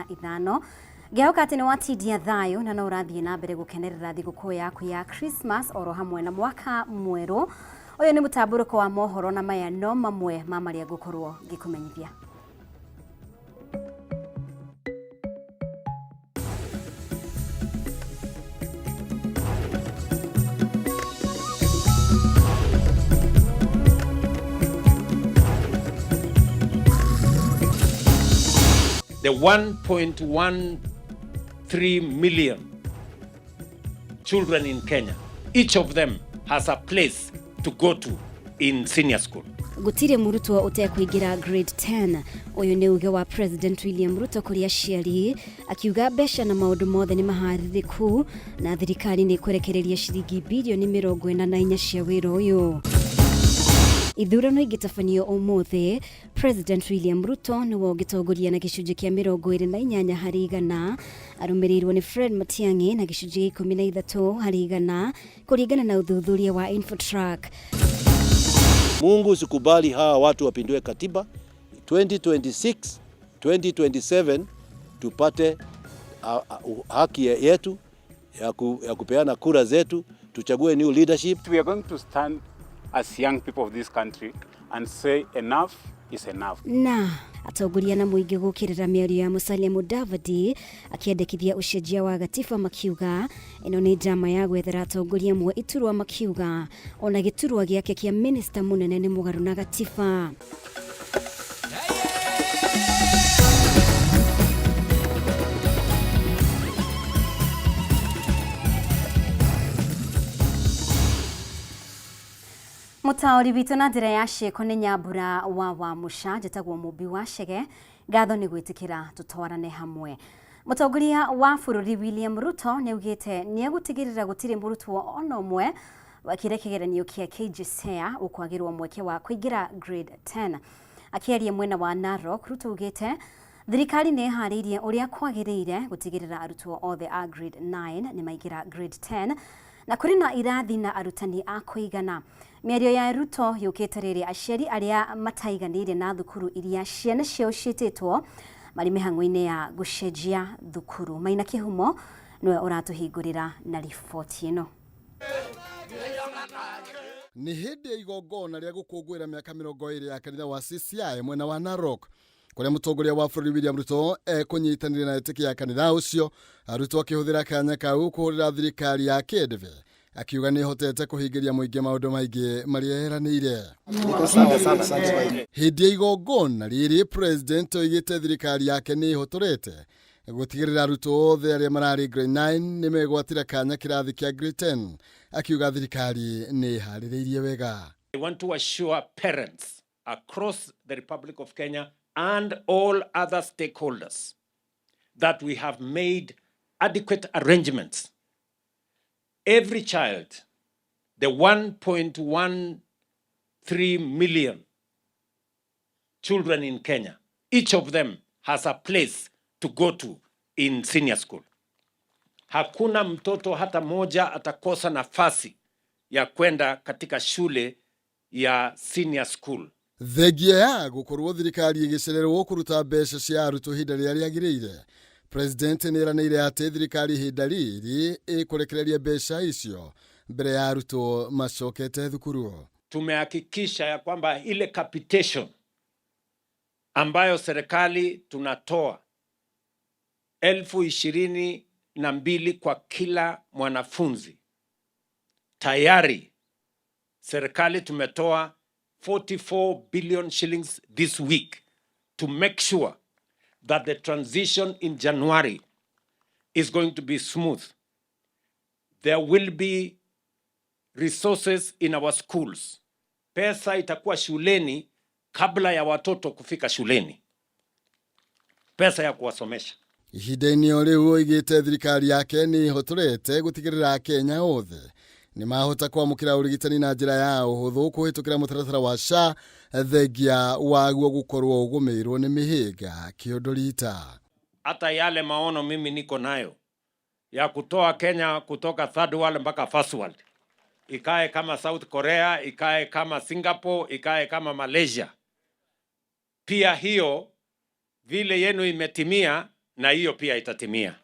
Na ithano ngĩhoka atĩ nĩ watindia thayũ na no ũrathiĩ na mbere gũkenerera thigũkũ yaku ya Christmas oro hamwe na mwaka mwerũ. Ũyũ nĩ mũtambũrũko wa mohoro na maya no mamwe ma marĩa ngũkorwo ngĩkũmenyithia. The 1.13 million children in Kenya, each of them has a place to go to in senior school. Gũtirĩ mũrutwo ũtekũingĩra grade 10. Ũyũ nĩ uge wa President William Ruto kũrĩ aciari, akiuga mbeca na maũndũ mothe nĩ maharĩrĩku na thirikari nĩ ĩkwerekereria ciringi birioni 44 cia wĩra ũyũ. Ithurano ingĩtabanio ũmũthĩ, President William Ruto nĩwe ũngĩtongoria na gĩcunjĩ kĩa 28 harĩ igana, arũmĩrĩirwo nĩ Fred Matiang'i na gĩcunjĩ gĩa 13 harĩ igana, kũringana na ũthuthuria wa Infotrack. Mungu usikubali hawa watu wapindue katiba 2026 2027 tupate haki yetu ya kupeana kura zetu, tuchague new leadership. We are going to stand as young people of this country and say enough is enough. Na atongoria na mũingĩ gũkĩrĩra mĩario ya Musalia Mudavadi akĩendekithia ũcenjia wa gatiba, makiuga ĩno nĩ njama ya gwethera atongoria amwe iturwa, makiuga ona gĩturwa gĩake kĩa minista mũnene nĩ mũgarũ na gatiba. Mũtaũri witũ na njĩra ya ciĩko nĩ Nyambura wa Wamũca, njĩtagwo Mũmbi wa Chege, ngatho nĩ gwĩtĩkĩra tũtwarane hamwe. Mũtongoria wa bũrũri William Ruto nĩ augĩte nĩ egũtigĩrĩra gũtirĩ mũrutwo ona ũmwe wekire kĩgeranio kĩa KJSEA ũkwagĩrwo mweke wa kũingĩra grade 10. Akĩaria mwena wa Narok, Ruto augĩte thirikari nĩ ĩharĩirie ũrĩa kwagĩrĩire gũtigĩrĩra arutwo othe a grade 9 nĩ maingĩra grade 10 na kũrĩ na irathi na arutani a kũigana. Mĩario ya Ruto yũkĩte rĩrĩa aciari arĩa mataiganĩire na thukuru iria ciana ciao ciĩtĩtwo marĩ mĩhang'o-inĩ ya gũcenjia thukuru. Maina Kĩhumo nĩwe ũratũhingũrĩra na riboti ĩno. Nĩ hĩndĩ ya igongona rĩa gũkũngũĩra mĩaka 20 ya kanitha wa CCI mwena wa Narok, kũrĩa mũtongoria wa bũrũri William Ruto ekũnyitanĩire na etĩkia ya kanitha ũcio. Ruto akĩhũthĩra kanya kau kũhũrĩra thirikari ya kĩndĩbe, akiuga nĩ ĩhotete kũhingĩria mũingĩ maũndũ maingĩ marĩa eranĩire. Hĩndĩ ya igongona rĩrĩ, President oigĩte thirikari yake nĩ ĩhotorete gũtigĩrĩra arutwo othe arĩa mararĩ grade 9 nĩ megwatĩra kanya kĩrathi kĩa grade 10, akiuga thirikari nĩ ĩharĩrĩirie wega. I want to assure parents across the Republic of Kenya and all other stakeholders that we have made adequate arrangements. Every child, the 1.13 million children in Kenya, each of them has a place to go to in senior school. Hakuna mtoto hata moja atakosa nafasi ya kwenda katika shule ya senior school. Thengia ya gũkorwo thirikari ĩgĩcererwo kũruta mbeca cia arutwo ihinda rĩrĩa rĩagĩrĩire, President nĩ eranĩire atĩ thirikari ihinda rĩrĩ ĩkũrekereria mbeca icio mbere ya arutwo macokete thukuru. Tumehakikisha ya kwamba ile capitation ambayo serikali tunatoa 22,000 kwa kila mwanafunzi, tayari serikali tumetoa 44 billion shillings this week to make sure that the transition in January is going to be smooth. There will be resources in our schools. Pesa itakuwa shuleni kabla ya watoto kufika shuleni, pesa ya kuwasomesha. Ihinda-inĩ o rĩu oigĩte thirikari yake nĩ ĩhotorete gũtigĩrĩra Akenya othe nĩ mahota kwamũkĩra ũrigitani na njĩra ya ũhũthũ kũhĩtũkĩra mũtaratara wa SHA, thengia waguo gũkorwo ũgũmĩirwo nĩ mĩhĩnga kĩondo rita. Hata yale maono mimi niko nayo ya kutoa Kenya kutoka third world mpaka first world, ikae kama South Korea, ikae kama Singapore, ikae kama Malaysia. Pia hiyo vile yenu imetimia, Na hiyo pia itatimia.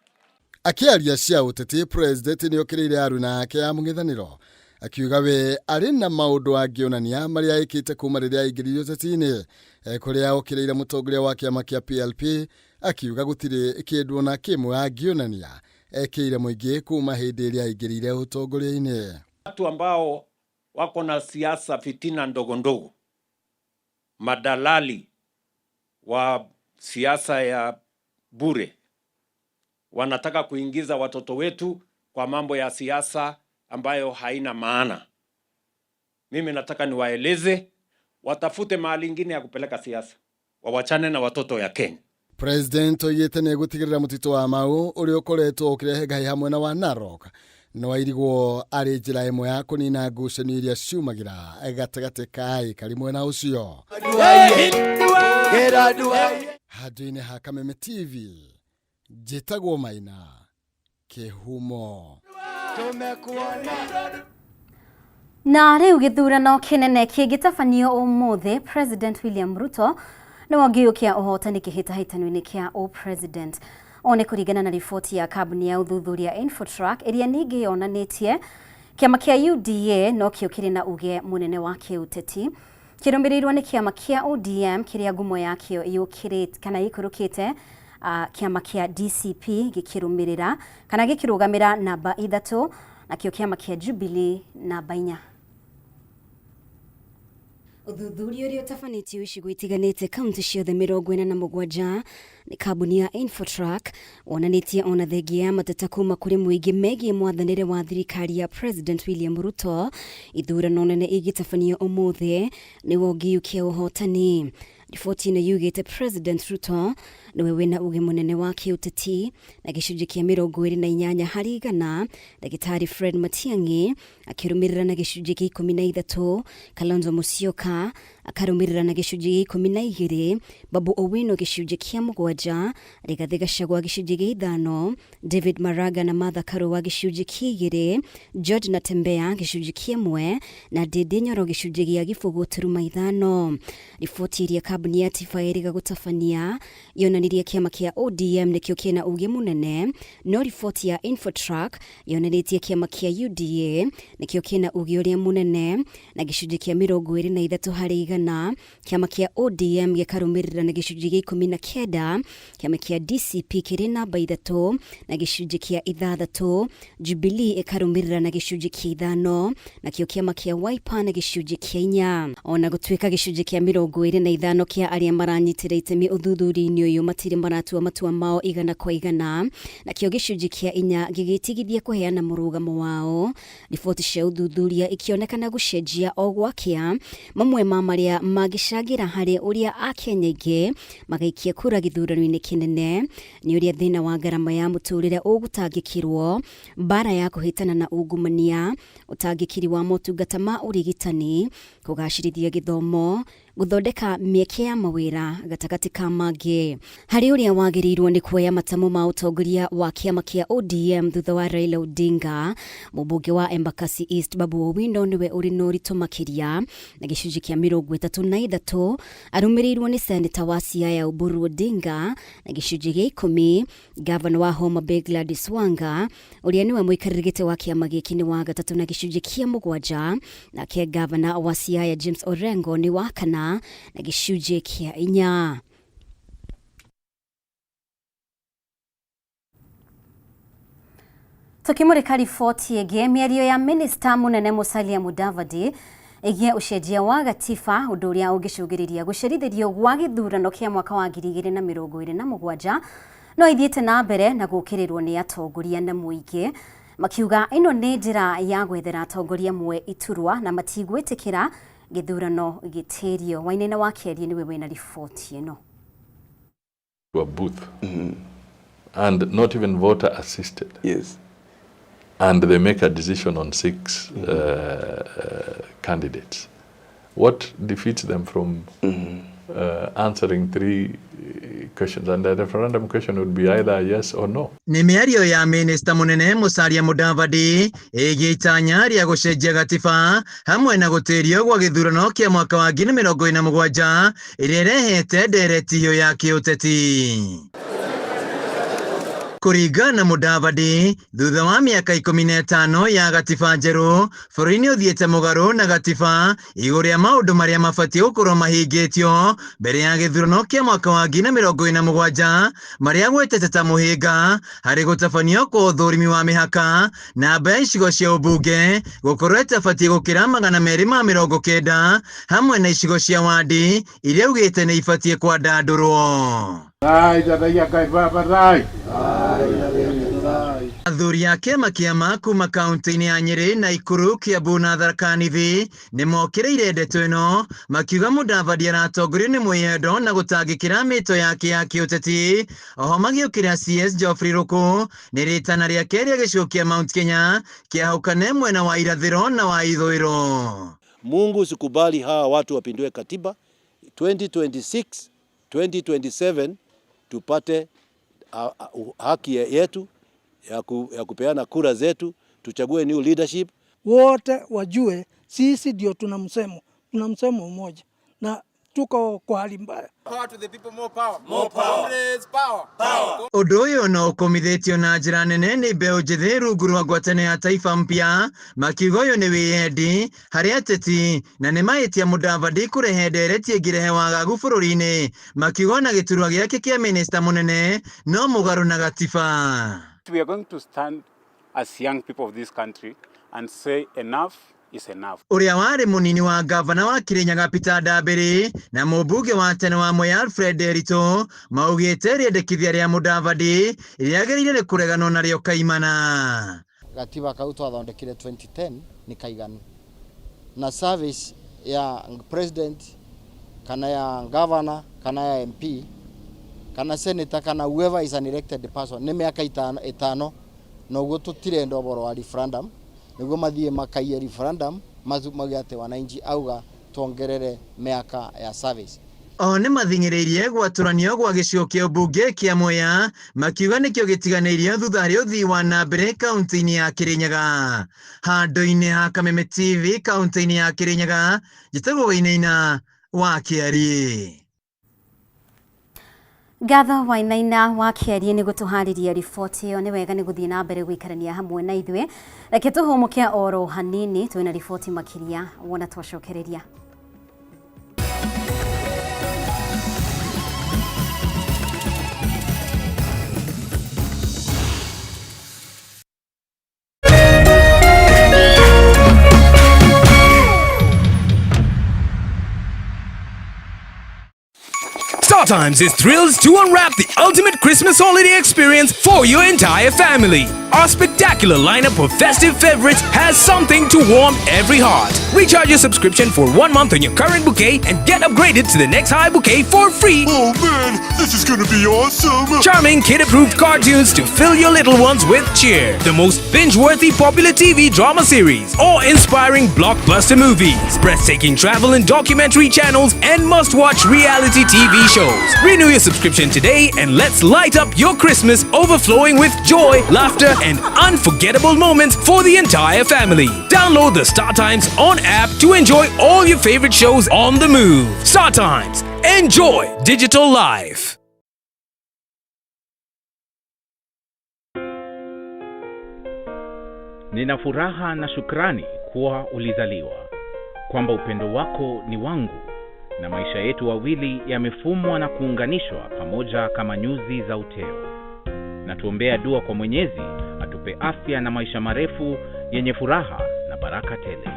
Akĩaria cia ũteti, President nĩ okĩrĩire aruna ake a mũng'ethanĩro, akiuga we arĩ na maũndũ angĩonania marĩa ekĩte kuma rĩrĩa aingĩrire ũteti-inĩ, kũrĩa okĩrĩire mũtongoria wa kĩama kĩa PLP, akiuga gũtirĩ kĩndũ ona kĩmwe angĩonania ekĩire mũingĩ kuma hĩndĩ ĩrĩa aingĩrire ũtongoria-inĩ. Watu ambao wako na siasa fitina ndogo ndogo, madalali wa siasa ya bure, wanataka kuingiza watoto wetu kwa mambo ya siasa ambayo haina maana. Mimi nataka niwaeleze watafute mahali ingine ya kupeleka siasa, wawachane na watoto ya Kenya. President oigĩte nĩ egũtigĩrĩra mũtitũ wa Mau ũrĩa ũkoretwo ũkĩrehe ngai hamwe na wa Narok nĩ wairigwo arĩ njĩra ĩmwe ya kũnina ngucanio iria ciumagĩra gatagatĩ ka aikari mwena ũcio. Handũ-inĩ ha Kameme TV, njĩtagwo Maina Kĩhumo. Na rĩu gĩthurano kĩnene kĩngĩtabanio ũmũthĩ, President William Ruto nĩwe ũngĩũkia ũhotani kĩhĩtahĩtano-inĩ kĩa ũpresident. Ũũ nĩ kũringana na riboti ya kambuni ya ũthuthuria Infotrack, ĩrĩa ningĩ yonanĩtie kĩama kĩa UDA nokĩo kĩrĩ na uge mũnene wa kĩũteti, kĩrũmĩrĩirwo nĩ kĩama kĩa ODM kĩrĩa ngumo yakĩo yũkĩrĩte kana ĩikũrũkĩte, kĩama kĩa DCP gĩkĩrũmĩrĩra kana gĩkĩrũgamĩra namba 3, nakĩo kĩama kĩa Jubilee namba 4. Ũthuthuria ũrĩa ũtabanĩtio icigo itiganĩte kaunti ciothe 47 nĩ kambuni ya Infotrack wonanĩtie ona thengia ya mateta kuma kũrĩ mũingĩ megiĩ mwathanĩre wa thirikari ya President William Ruto, ithurano nene igĩtabanio ũmũthĩ nĩwe ũngĩiyũkia ũhotani. Riboti ĩno yugĩte President Ruto nĩwe wĩna uge mũnene wa kĩũteti na gĩcunjĩ kĩa 28 harĩ igana, Ndagĩtarĩ Fred Matiang'i akĩrũmĩrĩra na gĩcunjĩ kĩa 13, Kalonzo Musyoka akarũmĩrĩra na gĩcunjĩ gĩa 12, Babu Owino gĩcunjĩ kĩa 7, Rigathĩ Gachagua gĩcunjĩ gĩa 5, David Maraga na Martha Karua gĩcunjĩ kĩa 2, George Natembeya gĩcunjĩ kĩa 1 na Ndindi Nyoro gĩcunjĩ gĩa 0.5. Riboti ĩrĩa kambuni ya Tifa ĩrĩga gũtabania yonanirie kĩama kĩa ODM nĩkĩo kĩna uge mũnene, no riboti ya Infotrack yonanĩtie kĩama kĩa UDA nĩkĩo kĩna uge ũrĩa mũnene na gĩcunjĩ kĩa 23 harĩ igana, kĩama kĩa ODM gĩkarũmĩrĩra na gĩcunjĩ gĩa 19, kĩama kĩa DCP kĩrĩ namba 3 na gĩcunjĩ kĩa 6, Jubilee ĩkarũmĩrĩra na gĩcunjĩ kĩa 5, nakĩo kĩama kĩa Wiper na gĩcunjĩ kĩa 4. Ona gũtuĩka gĩcunjĩ kĩa 25 kĩa arĩa maranyitĩra itemi ũthuthuria-inĩ ũyũ matirĩ maratua matua mao igana kwa igana, nakĩo gĩcunjĩ kĩa 4 gĩgĩtigithia kũheana mũrũgamo wao. Riboti cia ũthuthuria ikĩonekana gũcenjia o gwakĩa, mamwe ma marĩa mangĩcangĩra harĩ ũrĩa Akenya aingĩ magaikia kura gĩthurano-inĩ kĩnene nĩ ũrĩa thĩna wa ngarama ya mũtũrĩre ũgũtangĩkĩrwo, mbara ya kũhĩtana na ungumania, ũtangĩkĩri wa motungata ma ũrigitani, kũgacĩrithia gĩthomo, gũthondeka mĩeke ya mawĩra gatagatĩ ka mangĩ. Harĩ ũrĩa wagĩrĩirwo nĩ kuoya matamu ma ũtongoria wa kĩama kĩa ODM thutha wa Raila Odinga, mũmbunge wa Embakasi East Babu Owino nĩwe ũrĩ na ũritũ makĩria na gĩcunjĩ kĩa 33, arũmĩrĩirwo nĩ seneta wa Siaya Oburu Odinga na gĩcunjĩ gĩa 10, gavana wa Homa Bay Gladys Wanga ũrĩa nĩwe mũikarĩri gĩtĩ wa kĩama gĩkĩ nĩ wa gatatũ na gĩcunjĩ kĩa 7, nake gavana wa Siaya James Orengo nĩ wa kana na gĩcunjĩ kĩa 4. Tukimurika riboti ĩngĩ, mĩario ya minista mũnene Musalia Mudavadi ĩgiĩ ũcenjia wa gatiba, ũndũ ũrĩa ũngĩcũngĩrĩria gũcerithĩrio gwa gĩthurano kĩa mwaka wa 2027 no ithiĩte na mbere na gũũkĩrĩrwo nĩ atongoria na mũingĩ, makiuga ĩno nĩ njĩra ya gwethera atongoria amwe iturwa na matigwĩtĩkĩra gĩthurano gĩtĩrio. Wainaina wa Kĩarie nĩwe wĩna riboti ĩno. A booth and not even voter assisted. Yes. And they make a decision on 6 candidates. What defeats them from answering 3 questions? And the referendum question would be either yes or no. Nĩ mĩario ya minista mũnene Musalia Mudavadi ĩgiĩ itanya rĩa gũcenjia gatiba hamwe na gũtĩrio gwa gĩthurano kĩa mwaka wa 2027 ĩrĩa ĩrehete ndereti hiũ ya kĩũteti. Kũringana na Mudavadi, thutha wa mĩaka 15 ya gatiba njerũ, bũrũri nĩ ũthiĩte mũgarũ na gatiba igũrũ rĩa maũndũ marĩa mabatiĩ gũkorwo mahingĩtio mbere ya gĩthurano kĩa mwaka wa 2027, marĩa agwetete ta mũhĩnga harĩ gũtabanio kwa ũthũrimi wa mĩhaka, namba ya icigo cia ũmbunge gũkorwo ĩtabatiĩ gũkĩra 290, hamwe na icigo cia wandi iria augĩte nĩ ibatiĩ kwandandũrwo. Athuri a kĩama kĩa kuma kaunti-inĩ ya Nyeri, Nakuru, Kiambu na Tharaka Nithi nĩ mokĩrĩire ndeto ĩno makiuga Mudavadi aratongorio nĩ mwĩyendo na gũtangĩkĩra mĩto yake ya kĩũteti. Oho magĩũkĩrĩra CS Geoffrey Ruku nĩ rĩtana rĩake rĩa gĩcigo kĩa Mount Kenya kĩahũkane mwena wa irathĩro na wa ithũĩro. Mungu usikubali hawa watu wapindue katiba 2026 2027 tupate haki yetu ya kupeana kura zetu, tuchague new leadership. Wote wajue sisi ndio tuna msemo, tuna msemo mmoja na tuko kwa hali mbaya. Power to the people, more power. More power. Comrades, power. Power. Ũndũ ũyũ no ũkũmithĩtio na njĩra nene nĩ mbeũ njĩthĩ rungu rwa ngwatanĩro ya Taifa Mpya, makiuga ũyũ nĩ wĩyendi harĩ ateti na nĩ mahĩtia Mudavadi kũrehe ndereti ĩngĩrehe wagagu bũrũri-inĩ, makiuga ona gĩturwa gĩake kĩa mĩnĩsta mũnene no mũgarũ na gatiba. We are going to stand as young people of this country and say enough is enough. Ũrĩa warĩ mũnini wa ngavana wa Kirinyaga Peter Ndambĩrĩ na mũmbunge wa tene wa Mwea Alfred Nderitu maugĩte rĩendekithia rĩa Mudavadi rĩagĩrĩire nĩ kũreganwo narĩo kaimana. Gatiba kau twathondekire 2010 nĩ kaiganu na service ya president kana ya governor kana ya MP kana senator kana whoever is an elected person nĩ mĩaka ĩtano noguo tũtirenda ũhoro wa referendum niguo mathie makaiye referendum mauge atĩ wananchi auga tuongerere mĩaka ya service. Oho nĩ mathing'ĩrĩirie gwatũranio gwa gĩcigo kĩa ũmbunge kĩa Mwea makiuga nĩkĩo gĩtiganĩirio thutha harĩ ũthii wa na mbere kaunti-inĩ ya Kirinyaga. Handũ-inĩ ha Kameme TV kaunti-inĩ ya Kirinyaga, njĩtagwo Wainaina wa Kĩariĩ. Ngatho Wainaina wa Kĩariĩ nĩ gũtũharĩria riboti ĩyo. Nĩ wega nĩ gũthiĩ na mbere gũikarania hamwe na ithuĩ. Reke tũhũmũke oro hanini, twĩna riboti makĩria wona twacokereria. StarTimes is thrilled to unwrap the ultimate Christmas holiday experience for your entire family. Our spectacular lineup of festive favorites has something to warm every heart. Recharge your subscription for 1 month on your current bouquet and get upgraded to the next high bouquet for free. Oh man, this is gonna be awesome! Charming kid-approved cartoons to fill your little ones with cheer. The most binge-worthy popular TV drama series, awe-inspiring blockbuster movies, breathtaking travel and documentary channels, and must-watch reality TV shows. Renew your subscription today and let's light up your Christmas overflowing with joy, laughter, and unforgettable moments for the entire family. Download the StarTimes On app to enjoy all your favorite shows on the move. StarTimes, enjoy digital life. Nina furaha na shukrani kuwa ulizaliwa, kwamba upendo wako ni wangu na maisha yetu wawili yamefumwa na kuunganishwa pamoja kama nyuzi za uteo. Na tuombea dua kwa Mwenyezi atupe afya na maisha marefu yenye furaha na baraka tele.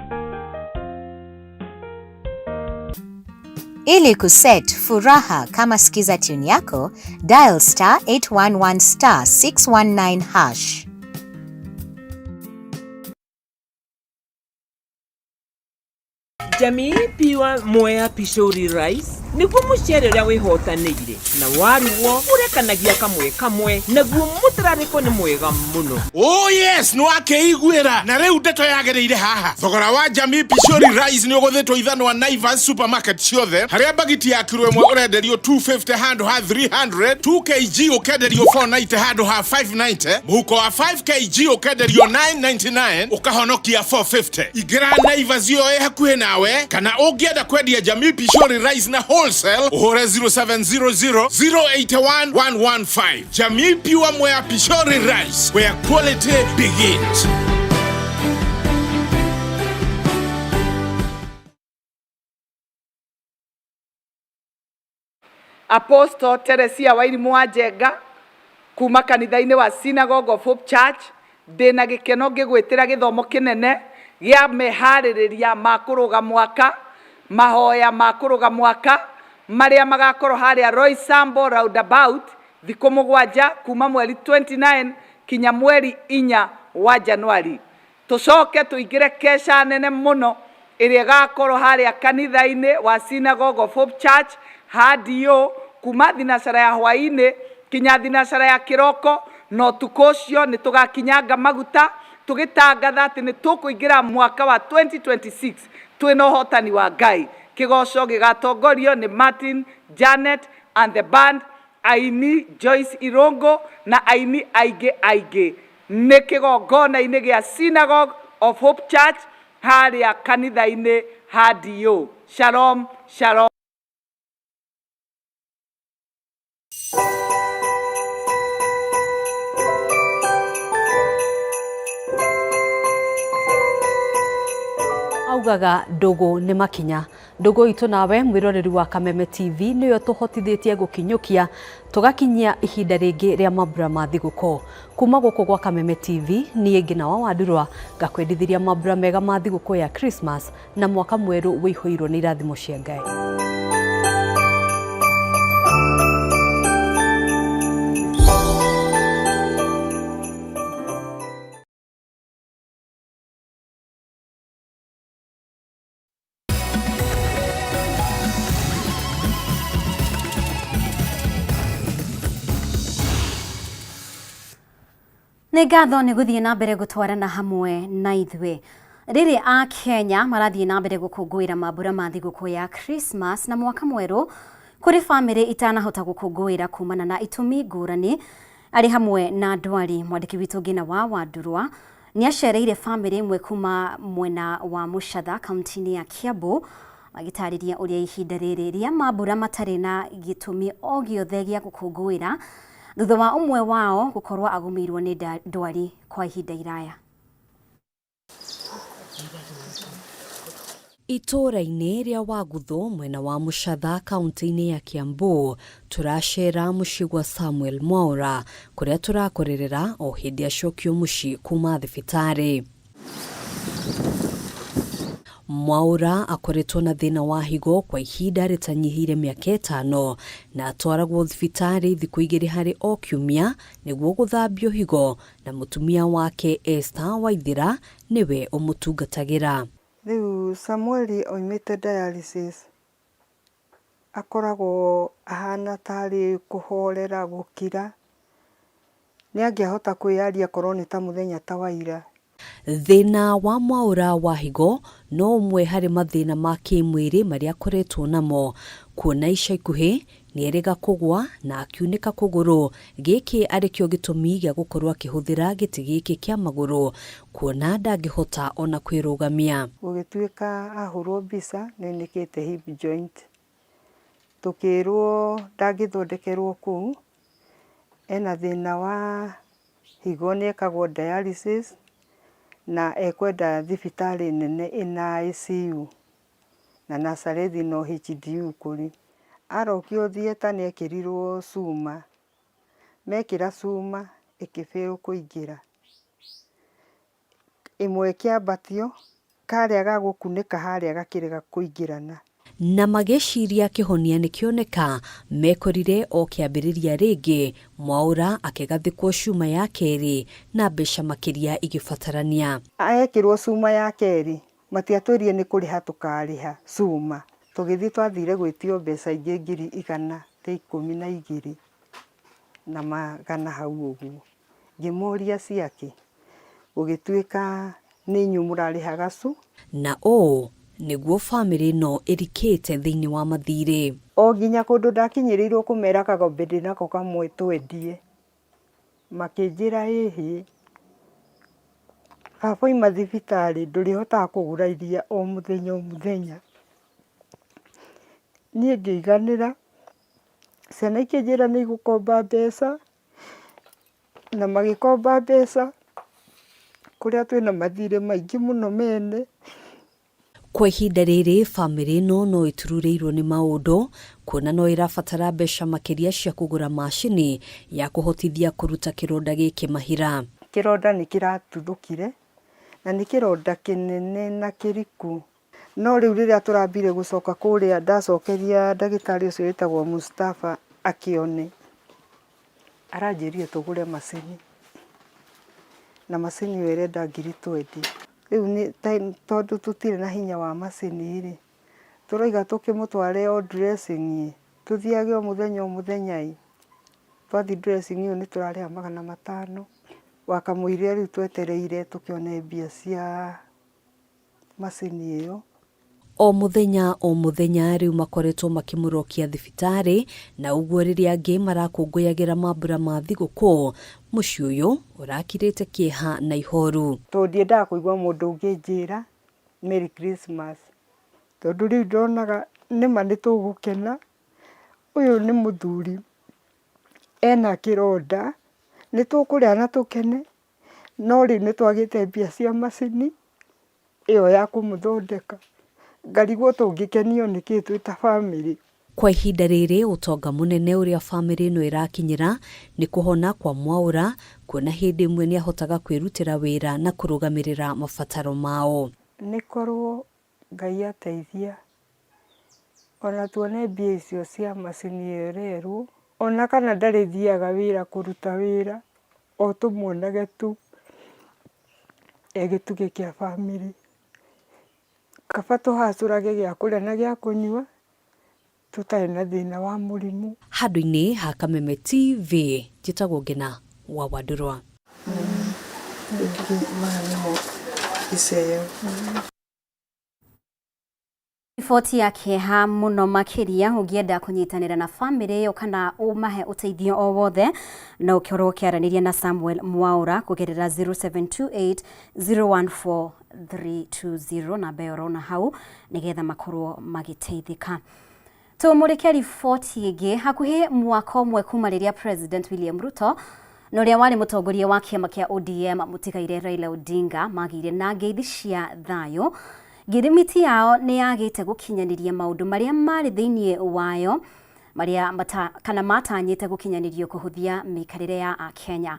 Ili kuset furaha kama skiza tune yako, dial *811 *619 hash. Jamii piwa Mwea Pishori Rice niguo mucere uria wihotanĩire na warugwo urekanagia kamwe kamwe naguo mutararĩko nĩ mwega mũno. Oh yes, nĩ wakĩiguĩra na rĩu ndeto yagĩrĩire haha. Thogora wa Jamii Pishori Rice nĩ ũgũthĩtwo ithanwa Naivas supermarket ciothe, harĩa bagiti ya kiro ĩmwe ũrenderio 250 handũ ha 300, 2 kg ũkenderio 490 handũ ha 590, mũhuko wa 5 kg ũkenderio 999 ũkahonokia 450. Ingĩra Naivas ĩyo ĩ hakuhĩ nawe, kana ũngĩenda kwendia Jamii Pishori Rice na wholesale ũhũre 0700 081 115. Jamii Pure Mwea Pishori Rice, where quality begins. Apostle Teresia Wairimu wa Njenga kuma kanitha-inĩ wa Synagogue of Hope Church ndĩna gĩkeno ngĩgwĩtĩra gĩthomo kĩnene gĩa meharĩrĩria ma kũrũga mwaka, mahoya ma kũrũga mwaka marĩa magakorwo harĩa Roysambu roundabout thikũ 7 kuma mweri 29 kinya mweri 4 wa Januari. Tũcoke tũingĩre kesha nene mũno ĩrĩa ĩgakorwo harĩa kanitha-inĩ wa Synagogue of Hope Church hadio kuma thinacara ya hwaĩ-inĩ kinya thinacara ya kĩroko, na ũtukũ ũcio nĩ tũgakinyanga maguta tũgĩtangatha atĩ nĩ tũkũingĩra mwaka wa 2026 twĩna ũhotani wa Ngai. Kĩgoco gĩgatongorio nĩ Martin, Janet and the band, aini Joyce Irongo na aini aingĩ aingĩ. Nĩ kĩgongona-inĩ gĩa Synagogue of Hope Church harĩa kanitha-inĩ hadio. Shalom, shalom. Augaga ndũgũ nĩ makinya. Ndũgũ itũ nawe mwĩroreri wa Kameme TV nĩyo tũhotithĩtie gũkinyũkia tũgakinyia ihinda rĩngĩ rĩa mambura ma thigũkũ. Kuma gũkũ gwa Kameme TV niĩ Ngina wa Wandurwa ngakwendithĩria mambura mega ma thigũkũ ya Christmas na mwaka mwerũ wĩihũirwo nĩ irathimo cia Ngai. Nĩ ngatho nĩ gũthiĩ na mbere gũtwarana hamwe na ithuĩ. Rĩrĩ a Kenya marathiĩ na mbere gũkũngũĩra mambura ma thigũkũ ya Christmas na mwaka mwerũ kũrĩ bamĩrĩ itanahota gũkũngũĩra kumana na itũmi ngũrani arĩ hamwe na ndwari. Mwandĩki witũ Ngina wa Wandurwa nĩ acereire bamĩrĩ ĩmwe kuma mwena wa Mũcatha kaunti-inĩ ya Kiambu magĩtarĩria ũrĩa ihinda rĩrĩ rĩa mambura matarĩ na gĩtũmi o gĩothe gĩa gũkũngũĩra thutha wa ũmwe wao gũkorwo agũmĩirwo nĩ ndwari kwa ihinda iraya. Itũũra-inĩ rĩa Waguthu mwena wa Mũcatha kaunti-inĩ ya Kiambu tũracera mũciĩ gwa Samuel Mwaura kũrĩa tũrakorerera o hĩndĩ acokio mũciĩ kuma thibitarĩ. Mwaura akoretwo na thĩna wa higo kwa ihinda rĩtanyihĩire mĩaka 5 na atwaragwo thibitarĩ thikũ 2 harĩ o kiumia nĩguo gũthambio higo na mũtumia wake Esther Waithira nĩwe ũmũtungatagĩra. Rĩu Samueli oimĩte dialysis akoragwo ahana tarĩ kũhorera gũkira, nĩ angĩahota kwĩyaria korwo nĩ ta mũthenya ta wa ira. Thĩna wa Mwaura wa higo no ũmwe harĩ mathĩna ma kĩmwĩrĩ marĩa akoretwo namo kuona ica ikuhĩ nĩerĩga kũgwa na akiunĩka kũgũrũ gĩkĩ arĩkĩo gĩtũmi gĩa gũkorwo akĩhũthĩra gĩtĩ gĩkĩ kĩa magũrũ kuona ndangĩhota ona kwĩrũgamia. Gũgĩtuĩka ahũrwo mbica nĩaunĩkĩte hip joint, tũkĩrwo ndangĩthondekerwo kũu, ena thĩna wa higo nĩekagwo dialysis na ekwenda thibitarĩ nene ĩna ICU na Nazarethi no HDU kũrĩ. Arokio theatre nĩekĩrirwo cuma, mekĩra cuma ĩkĩ fail kũingĩra, ĩmwe ĩkĩambatio karĩa ga gũkunĩka harĩa gakĩrega kũingĩrana. Na magĩciria kĩhonia nĩkĩoneka mekorire o kĩambĩrĩria rĩngĩ Mwaura akĩgathĩkwo cuma ya kerĩ na mbeca makĩria igĩbatarania. Ekĩrwo cuma ya kerĩ matiatwĩrire nĩ kũrĩha tũkarĩha cuma, tũgĩthiĩ twathire gwĩtio mbeca ingĩ 112,000 na magana hau ũguo. Ngĩmoria ciake gũgĩtuĩka nĩ inyuĩ mũrarĩhaga cu. Na ũũ nĩguo bamĩrĩ ĩno ĩrikĩte thĩinĩ wa mathirĩ. O nginya kũndũ ndakinyĩrĩirwo kũmera kagombe ndĩnako kamwe twendie, makĩnjĩra ĩhĩ, baba oima thibitarĩ ndũrĩhotaga kũgũra iria o mũthenya o mũthenya. Niĩ ngĩiganĩra, ciana ikĩnjĩra nĩ igũkomba mbeca, na magĩkomba mbeca kũrĩa twĩna mathirĩ maingĩ mũno mene. Kwa ihinda rĩrĩ bamĩrĩ ĩno no ĩtururĩirwo nĩ maũndũ kuona no ĩrabatara mbeca makĩria cia kũgũra macini ya kũhotithia kũruta kĩronda gĩkĩ mahira. Kĩronda nĩ kĩratuthũkire na nĩ kĩronda kĩnene na kĩriku. No rĩu rĩrĩa tũrambire gũcoka kũrĩa ndacokeria ndagĩtarĩ ũcio wĩtagwo Mustafa akĩone, aranjĩrire tũgũre macini, na macini ĩyo ĩrenda ngiri twendi. Rĩu tondũ tũtirĩ na hinya wa macini rĩ, tũrauga tũkĩmũtware o dressing ĩ, tũthiage o mũthenya o mũthenya ĩ, twathiĩ dressing ĩyo nĩ tũrarĩha 500, wakamũiria rĩu twetereire tũkĩone mbia cia macini ĩyo. O mũthenya o mũthenya rĩu makoretwo makĩmũrokia thibitarĩ na ũguo rĩrĩa angĩ marakũngũyagĩra mambura ma thigũkũ, mũciĩ ũyũ ũrakirĩte kĩeha na ihoru. Tondũ ndiendaga kũigua mũndũ ũngĩ anjĩra Merry Christmas, tondũ rĩu ndonaga nĩma nĩtũgũkena, ũyũ nĩ mũthuri ena kĩronda, nĩtũkũrĩa na tũkene, no rĩu nĩtwagĩte mbia cia macini ĩyo ya kũmũthondeka, ngarigwo tũngĩkenio nĩkĩ twĩ ta bamĩrĩ. Kwa ihinda rĩrĩ ũtonga mũnene ũrĩa bamĩrĩ ĩno ĩrakinyĩra nĩ kũhona kwa Mwaũra kuona hĩndĩ ĩmwe nĩahotaga kwĩrutĩra wĩra na kũrũgamĩrĩra mabataro mao. Nĩ korwo Ngai ateithia ona tuone mbia icio cia macini ĩyo ĩrerwo, ona kana ndarĩthiaga wĩra kũruta wĩra, o tũmuonage tu e gĩtugĩ kĩa bamĩrĩ. Kaba tũhacũrage gĩa kũrĩa na gĩa kũnyua tũtarĩ na thĩna wa mũrimũ. Handũ-inĩ ha Kameme TV, njĩtagwo Ngĩna wa Wandũrwa. Maya nĩmo iceo. Riboti ya kĩeha mũno makĩria ũngĩenda kũnyitanĩra na bamĩrĩ ĩyo kana ũmahe ũteithio o wothe no ũkorwo ũkĩaranĩria na Samuel Mwaũra kũgerera 0728 014 320 namba ĩyo ũrona hau nĩgetha makorwo magĩteithĩka. Tũmũrĩke riboti ĩngĩ hakuhĩ mwaka ũmwe kuma rĩrĩa President William Ruto na ũrĩa warĩ mũtongoria wa kĩama kĩa ODM mũtigaire Raila Odinga magĩire na ngeithi cia thayũ. Ngirimiti yao nĩ yagĩte gũkinyanĩria maũndũ marĩa marĩ thĩinĩ wayo marĩa mata, kana matanyĩte gũkinyanĩrio kũhũthia mĩikarĩre ya Akenya.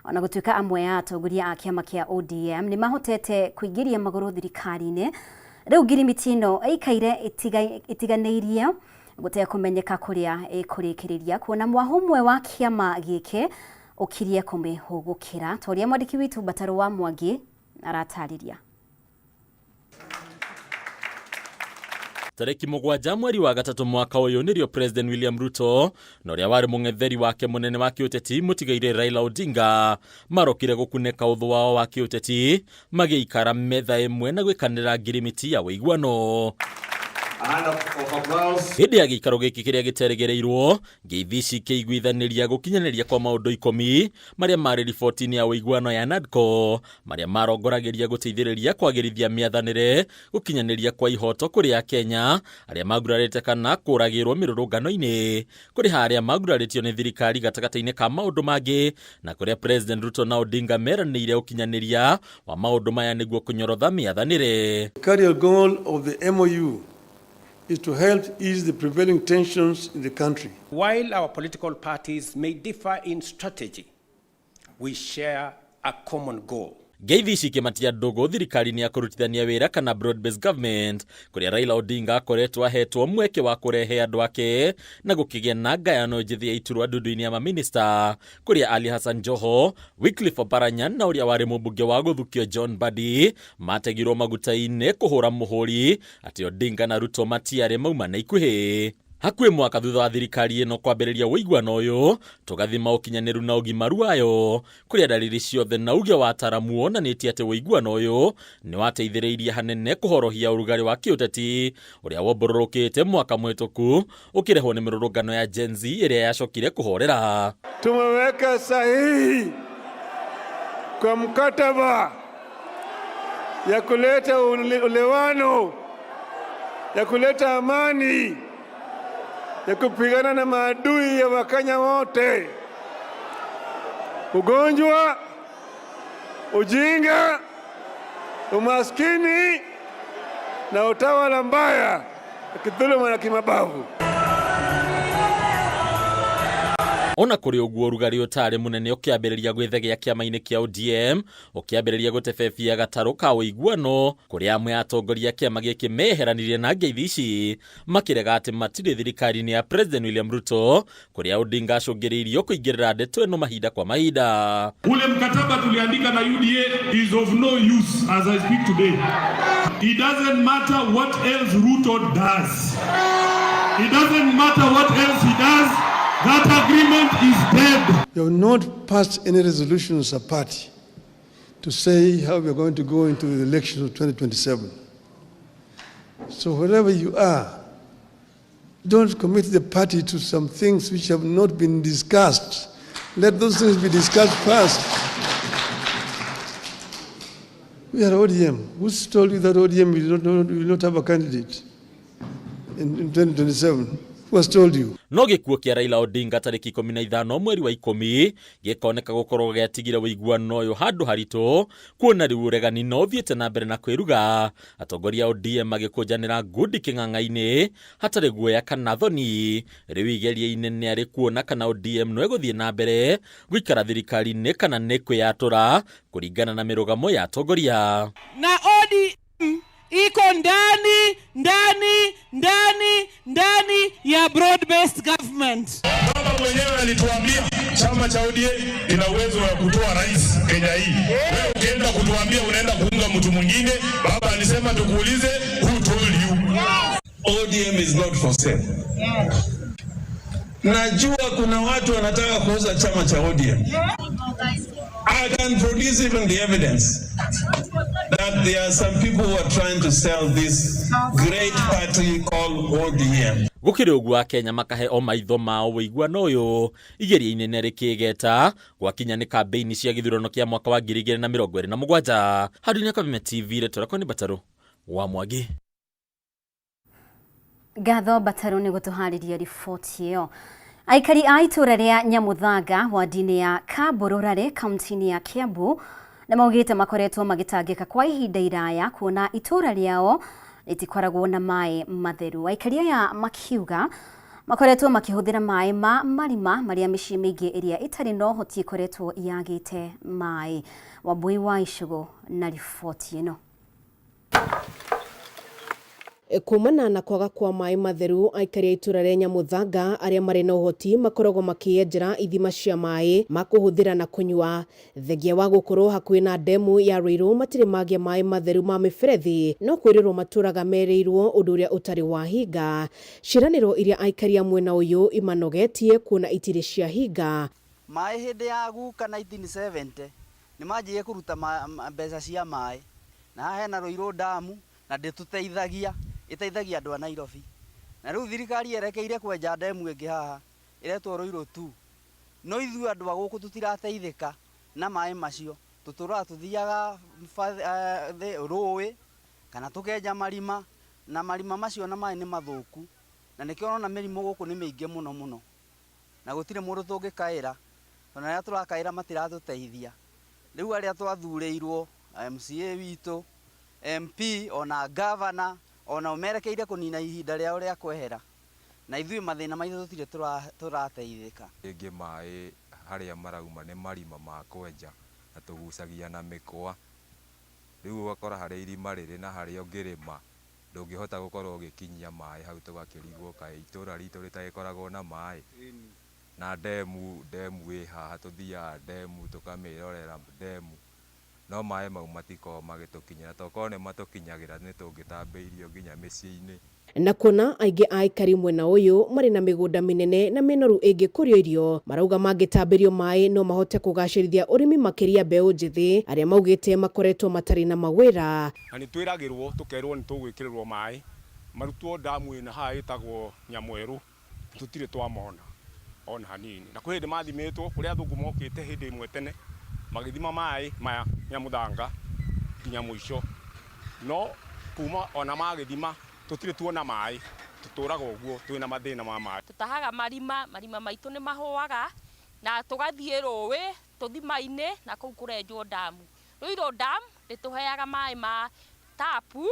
Ona gũtuĩka amwe a atongoria a kĩama kĩa ODM nĩ mahotete kũingĩria magũrũ thirikari-inĩ, Rĩu ngirimiti ĩno ĩikaire ĩtiganĩirie gũtekũmenyeka kũrĩa ĩkũrĩkĩrĩria kuona mwaho ũmwe wa kĩama gĩkĩ ũkirie kũmĩhũgũkĩra ta ũrĩa mwandĩki witũ Mbatarũ wa Mwangi aratarĩria. Tarĩki 7 mweri wa 3 mwaka ũyũ nĩrĩo President William Ruto na ũrĩa warĩ mũng'etheri wake mũnene wa kĩũteti mũtigairĩ Raila Odinga marokire gũkunĩka ũthũ wao wa kĩũteti magĩikara metha ĩmwe na gwĩkanĩra ngirimiti ya ũiguano. Hĩndĩ ya gĩikaro gĩkĩ kĩrĩa gĩterĩgĩrĩirwo, ngeithi ici ikĩiguithanĩria gũkinyanĩria kwa maũndũ 10 marĩa marĩ riboti-inĩ ya ũiguano ya NADCO, marĩa marongoragĩria gũteithĩrĩria kwagĩrithia mĩathanĩre, gũkinyanĩria kwa ihoto kũrĩ Akenya arĩa magurarĩte kana kũragĩrwo mĩrũrũngano-inĩ, kũrĩha arĩa magurarĩtio nĩ thirikari gatagatĩ-inĩ ka maũndũ mangĩ, na kũrĩa President Ruto na Odinga meranĩire ũkinyanĩria wa maũndũ maya nĩguo kũnyorotha mĩathanĩre. The cardinal goal of the MOU is to help ease the prevailing tensions in the country. While our political parties may differ in strategy, we share a common goal. Ngeithi ici ikĩmatia ndũgũ thirikari-inĩ ya kũrutithania wĩra kana broad based government kũrĩa Raila Odinga akoretwo ahetwo mweke wa kũrehe andũ ake na gũkĩgĩa na ngayano njĩthĩ ya iturwa ndundu-inĩ ya maminista kũrĩa Ali Hassan Joho, Wycliffe Oparanya na ũrĩa warĩ mũmbunge wa gũthukio John Mbadi mategirwo maguta-inĩ kũhũra mũhũri atĩ Odinga na Ruto matiarĩ mauma na ikuhĩ. Hakuhĩ mwaka thutha wa thirikari ĩno kwambĩrĩria ũiguano ũyũ, tũgathima ũkinyanĩru na ũgimaru wayo, kũrĩa ndariri ciothe na uge wa ataramu wonanĩtie atĩ ũiguano ũyũ nĩ wateithĩrĩirie hanene kũhorohia ũrugarĩ wa kĩũteti ũrĩa wombororokĩte mwaka mũhĩtũku ũkĩrehwo nĩ mĩrũrũngano ya Gen Z ĩrĩa yacokire kũhorera. Tumeweka sahihi kwa mkataba ya kuleta ulewano, ya kuleta amani ya kupigana na maadui ya Wakenya wote: ugonjwa, ujinga, umaskini na utawala mbaya, kidhuluma na kimabavu. Ona kũrĩ ũguo ũrugarĩ ũtarĩ mũnene ũkĩambĩrĩria gwĩthegea kĩama-inĩ kĩa ODM ũkĩambĩrĩria gũtebebia gatarũ ka ũiguano kũrĩa amwe a atongoria a kĩama gĩkĩ meheranirie na ngeithi ici makĩrega atĩ matirĩ thirikari-inĩ ya President William Ruto kũrĩa Odinga acũngĩrĩirio kũingĩrĩra ndeto ĩno mahinda kwa mahinda. Ule mkataba tuliandika na UDA is of no use as I speak today. It doesn't matter what else Ruto does. It doesn't matter what else he does. That agreement is dead. We have not passed any resolution as a party to say how we are going to go into the elections of 2027. So wherever you are, don't commit the party to some things which have not been discussed. Let those things be discussed first. We are ODM. Who's told you that ODM will not have a candidate in 2027? Who has told you? No gĩkuũ kĩa Raila Odinga tarĩki 15 mweri wa 10 gĩkoneka gũkorwo gĩatigire ũiguano ũyũ handũ haritũ kuona rĩu ũregani no ũthiĩte na mbere na kwĩruga atongoria a ODM magĩkũnjanĩra ngundi kĩng'ang'a-inĩ hatarĩ guoya kana thoni. Rĩu igeria inene arĩ kuona kana ODM no ĩgũthiĩ na mbere gũikara thirikari-inĩ kana nĩ kwĩyatũra kũringana na mĩrũgamo ya atongoria. Na ODM iko ndani ndani ndani ndani ya broad based government. Baba mwenyewe alituambia chama cha ODM ina uwezo wa kutoa rais Kenya hii. Wewe ukienda kutuambia unaenda kuunga mtu mwingine, baba alisema tukuulize, who told you? ODM is not for sale. Najua kuna watu wanataka kuuza chama cha ODM. I can produce even the evidence that there are some people who are trying to sell this great party called ODM. Gũkĩrĩ ũguo Akenya makahe o maitho mao ũiguano ũyũ igeria inene rĩkĩgeta gwakinya nĩ kambĩini cia gĩthurano kĩa mwaka wa 2027. Handũ-inĩ Kameme TV rĩtwa rĩakwa nĩ Batarũ wa Mwangi. Ngatho Batarũ nĩ gũtũharĩria riboti ĩyo. Aikari a itũra rĩa Nyamuthanga wadi-inĩ ya Kabũrũrarĩ kaunti-inĩ ya Kiambu nĩ maugĩte makoretwo magĩtangĩka kwa ihinda iraya kuona itũra rĩao rĩtikoragwo na maĩ matheru. Aikari aya makiuga makoretwo makĩhũthĩra maĩ ma marima marĩa mĩciĩ mĩingĩ ĩrĩa ĩtarĩ na ũhoti ĩkoretwo yagĩte maĩ. Wambui wa Icũgũ na riboti ĩno. Kumana na kwaga kwa maĩ matheru, aikari a itũra rĩa Nyamuthanga arĩa marĩ na ũhoti makoragwo makĩenjera ithima cia maĩ ma kũhũthĩra na kũnyua. Thengia wa gũkorwo hakuhĩ na ndemu ya Ruiru matirĩ magĩa maĩ matheru ma mĩberethi no kwĩrĩrwo matũraga merĩirwo ũndũ ũrĩa ũtarĩ wahinga. Ciĩranĩro iria aikari a mwena ũyũ imanogetie kuona itirĩ ciahinga. Maĩ hĩndĩ ya guka 1970 nĩ manjirie kũruta mbeca cia maĩ na haha hena Ruiru damu na ndĩtũteithagia, ĩteithagia andũ a Nairobi. Na rĩu thirikari yerekeire kwenja ndemu ĩngĩ haha ĩretwo Ruiru 2. No ithuĩ andũ a gũkũ tũtirateithĩka na maĩ macio, tũtũraga tũthiaga rũĩ kana tũkenja marima na marima macio na maĩ nĩ mathũku na nĩkĩo ũrona mĩrimũ gũkũ nĩ mĩingĩ mũno mũno na gũtirĩ mũndũ tũngĩkaĩra tondũ arĩa tũrakaĩra matiratũteithia. Rĩu arĩa twathurĩirwo MCA witũ, MP ona governor ona merekeire kũnina ihinda rĩao rĩa kwehera na ithuĩ mathĩna maitũ tũtirĩ tũrateithĩka. Rĩngĩ maĩ harĩa marauma nĩ marima ma kwenja na tũgucagia na mĩkwa, rĩu ũgakora harĩa irima rĩrĩ na harĩa ũngĩrĩma ndũngĩhota gũkorwo ũgĩkinyia maĩ hau, tũgakĩrigwo kaĩ itũra ritũ rĩtagĩkoragwo na maĩ. Na ndemu ĩ haha tũthiaga ndemu tũkamĩrorera ndemu no maĩ mau matikoragwo magĩtũkinyĩra, tokorwo nĩ matũkinyagĩra nĩ tũngĩtambĩirio nginya mĩciĩ-inĩ. Na kuona aingĩ a aikari mwena ũyũ marĩ na mĩgũnda mĩnene na mĩnoru ĩngĩkũrio irio, marauga mangĩtambĩrio maĩ no mahote kũgacĩrithia ũrĩmi makĩria mbeũ njĩthĩ arĩa maugĩte makoretwo matarĩ na mawĩra. Na nĩ twĩragĩrwo tũkerwo nĩ tũgwĩkĩrĩrwo maĩ marutwo ndamu ĩna haha ĩtagwo Nyamwerũ, tũtirĩ twamona ona hanini. Na kwĩ hĩndĩ mathimĩtwo kũrĩa athũngũ mokĩte hĩndĩ ĩmwe tene magĩthima maĩ maya Nyamuthanga nginya mũico, no kuma ona magĩthima tũtirĩ tuona maĩ, Tũtũraga ũguo twĩna mathĩna ma maĩ. Tũtahaga marima, marima maitũ nĩ mahũaga na tũgathiĩ rũĩ tũthima-inĩ na kũu kũrenjwo ndamu. Ruiru Dam ndĩtũheaga maĩ ma tapu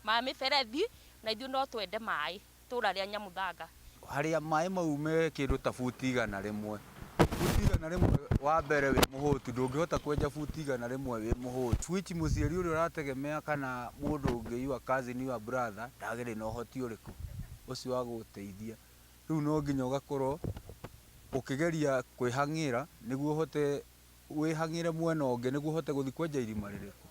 ma mĩberethi na ithuĩ no twende maĩ itũra rĩa Nyamuthanga. Harĩa maĩ mau me kĩndũ ta buti 100. Buti 100 wa mbere wĩ mũhũtu ndũngĩhota kwenja buti 100 wĩ mũhũtu. Which mũciari ũrĩa ũrategemea kana mũndũ ũngĩ your cousin your brother ndagĩrĩ na ũhoti ũrĩkũ ũcio wa gũgũteithia. Rĩu no nginya ũgakorwo ũkĩgeria kwĩhang'ĩra nĩguo ũhote wĩhang'ĩre mwena ũngĩ nĩguo ũhote gũthiĩ kwenja irima rĩrĩkũ.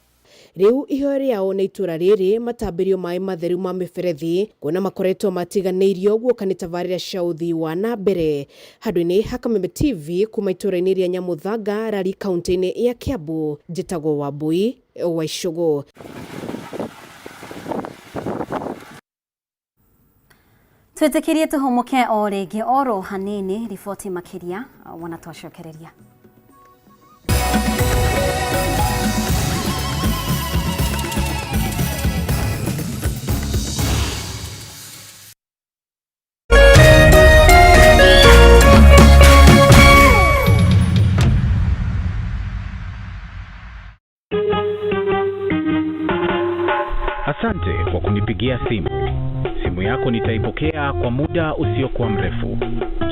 Rĩu ihoya rĩao nĩ itũra rĩrĩ matambĩrio maĩ matheru ma mĩberethi kuona makoretwo matiganĩirio guoka nĩ tabarĩra cia ũthii wa na mbere. Handũ-inĩ ha Kameme TV kuma itũra-inĩ rĩa Nyamuthanga Rari kaunti-inĩ ya Kiambu, njĩtagwo Wambui wa Icũgũ. Twĩtĩkĩrie tũhũmũke o rĩngĩ oro hanini, riboti makĩria wona twacokereria. Asante kwa kunipigia simu. Simu yako nitaipokea kwa muda usiokuwa mrefu.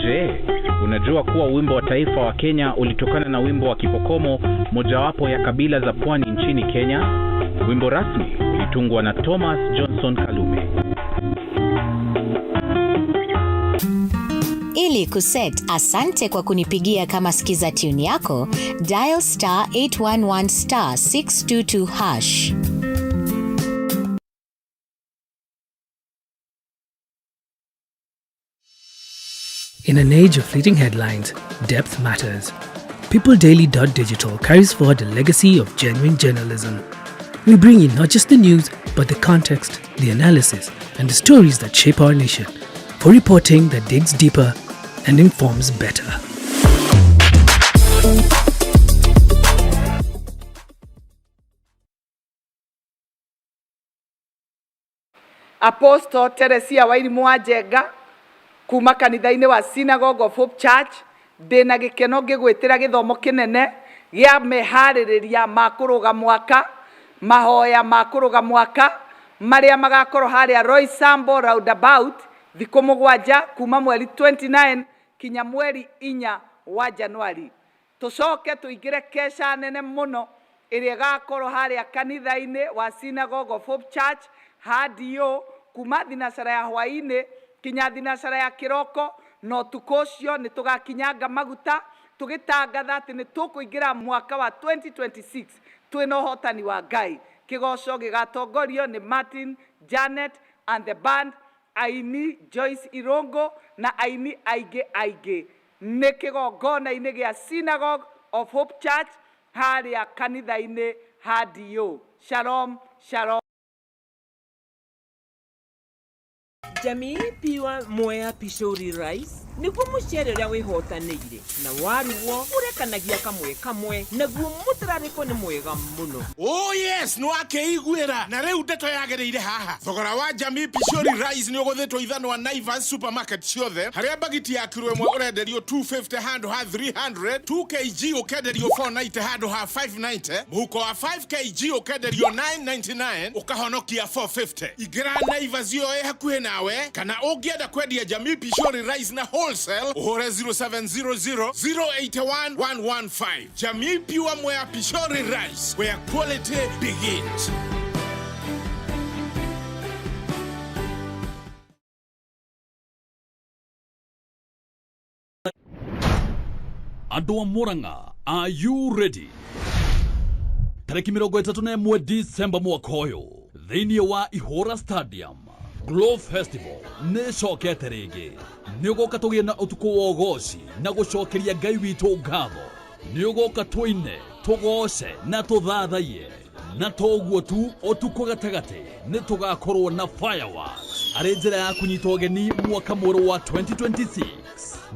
Je, unajua kuwa wimbo wa taifa wa Kenya ulitokana na wimbo wa Kipokomo, mojawapo ya kabila za pwani nchini Kenya? Wimbo rasmi ulitungwa na Thomas Johnson Kalume. Ili kuset asante kwa kunipigia kama skiza tune yako, dial star 811 star 622 hash. In an age of fleeting headlines, depth matters. PeopleDaily.digital carries forward a legacy of genuine journalism. We bring you not just the news, but the context, the analysis, and the stories that shape our nation, for reporting that digs deeper and informs better. Apostle Teresia Wairimu wa Njenga kuma kanitha-inĩ wa Synagogue of Hope Church, ndĩna gĩkeno ngĩgwĩtĩra gĩthomo kĩnene gĩa meharĩrĩria ma kũrũga mwaka, mahoya ma kũrũga mwaka marĩa magakorwo harĩa Roysambu roundabout thikũ 7 kuma mweri 29 kinya mweri 4 wa Januari. Tũcoke tũingĩre kesha nene mũno ĩrĩa ĩgakorwo harĩa kanitha-inĩ wa Synagogue of Hope Church hadio kuma thinacara ya hwaĩ-inĩ kinya thinacara ya kĩroko, na ũtukũ ũcio nĩ tũgakinyanga maguta tũgĩtangatha atĩ nĩ tũkũingĩra mwaka wa 2026 twĩna ũhotani wa Ngai. Kĩgoco gĩgatongorio nĩ Martin, Janet and the band, aini Joyce Irongo na aini aingĩ aingĩ. Nĩ kĩgongona-inĩ gĩa Synagogue of Hope Church harĩa kanitha-inĩ hadio. Shalom, shalom. Jamii Pure Mwea Pishori Rice nĩguo mũcere ũrĩa wĩhotanĩire na warugwo ũrekanagia kamwe kamwe naguo mũtararĩko nĩ mwega mũno. Oh yes, nĩ wakĩiguĩra na rĩu ndeto yagĩrĩire haha. Thogora wa Jamii Pishori Rice nĩ ũgũthĩtwo ithanwa Naivas supermarket ciothe, harĩa bagiti ya kiro 1 ũrenderio 250 handũ ha 300, 2 kg ũkenderio 490 handũ ha 590, mũhuko wa 5 kg ũkenderio 999 ũkahonokia 450. Ingĩra Naivas ĩyo ĩ hakuhĩ nawe, kana ũngĩenda kwendia Jamii Pishori Rice na wholesale ũhũre 0700 081 115. Jamii Pure Mwea Pishori Rice, where quality begins. Andũ a Murang'a, are you ready? Tarĩki 31 December mwaka ũyũ thĩinĩ wa Ihũra Stadium, Glow Festival nĩ ĩcokete rĩngĩ. Nĩ ũgoka tũgĩe na ũtukũ wa ũgoci na gũcokeria Ngai witũ ngatho. Nĩ ũgoka tũine, tũgoce na tũthathaiye. Na toguo tu, ũtukũ gatagatĩ nĩ tũgakorwo na fireworks arĩ njĩra ya kũnyita ũgeni mwaka mwerũ wa 2026.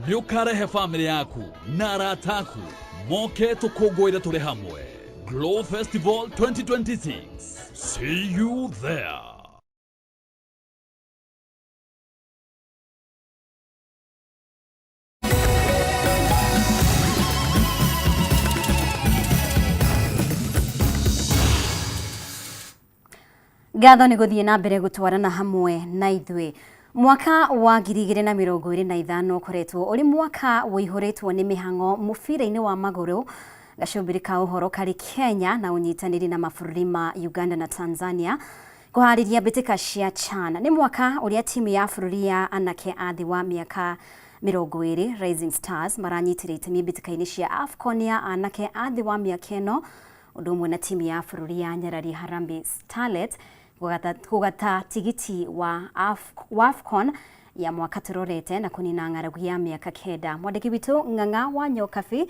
Nĩ ũkarehe bamĩrĩ yaku na arata aku moke tũkũngũĩre tũrĩ hamwe. Glow Festival 2026. See you there. Ngatho nĩ gũthiĩ na mbere gũtwarana hamwe na ithuĩ. Mwaka wa 2025 ũkoretwo ũrĩ mwaka ũihũrĩtwo nĩ mĩhang'o mũbira-inĩ wa magũrũ gacũmbĩrĩ ka ũhoro karĩ Kenya na ũnyitanĩri na mabũrũri ma Uganda na Tanzania kũharĩria mbĩtĩka cia CHAN. Nĩ mwaka ũrĩa timu ya bũrũri ya anake a thĩ wa mĩaka 20 Rising Stars maranyitire itemi mbĩtĩka-inĩ cia AFCON ya anake a thĩ wa mĩaka ĩno, ũndũ ũmwe na timu ya bũrũri ya Nyarari Harambee Starlets kũgata tigiti wa AFCON ya mwaka tũrorete na kũnina ng'aragu ya mĩaka 9. Mwandĩki witũ Ng'ang'a wa Nyokabi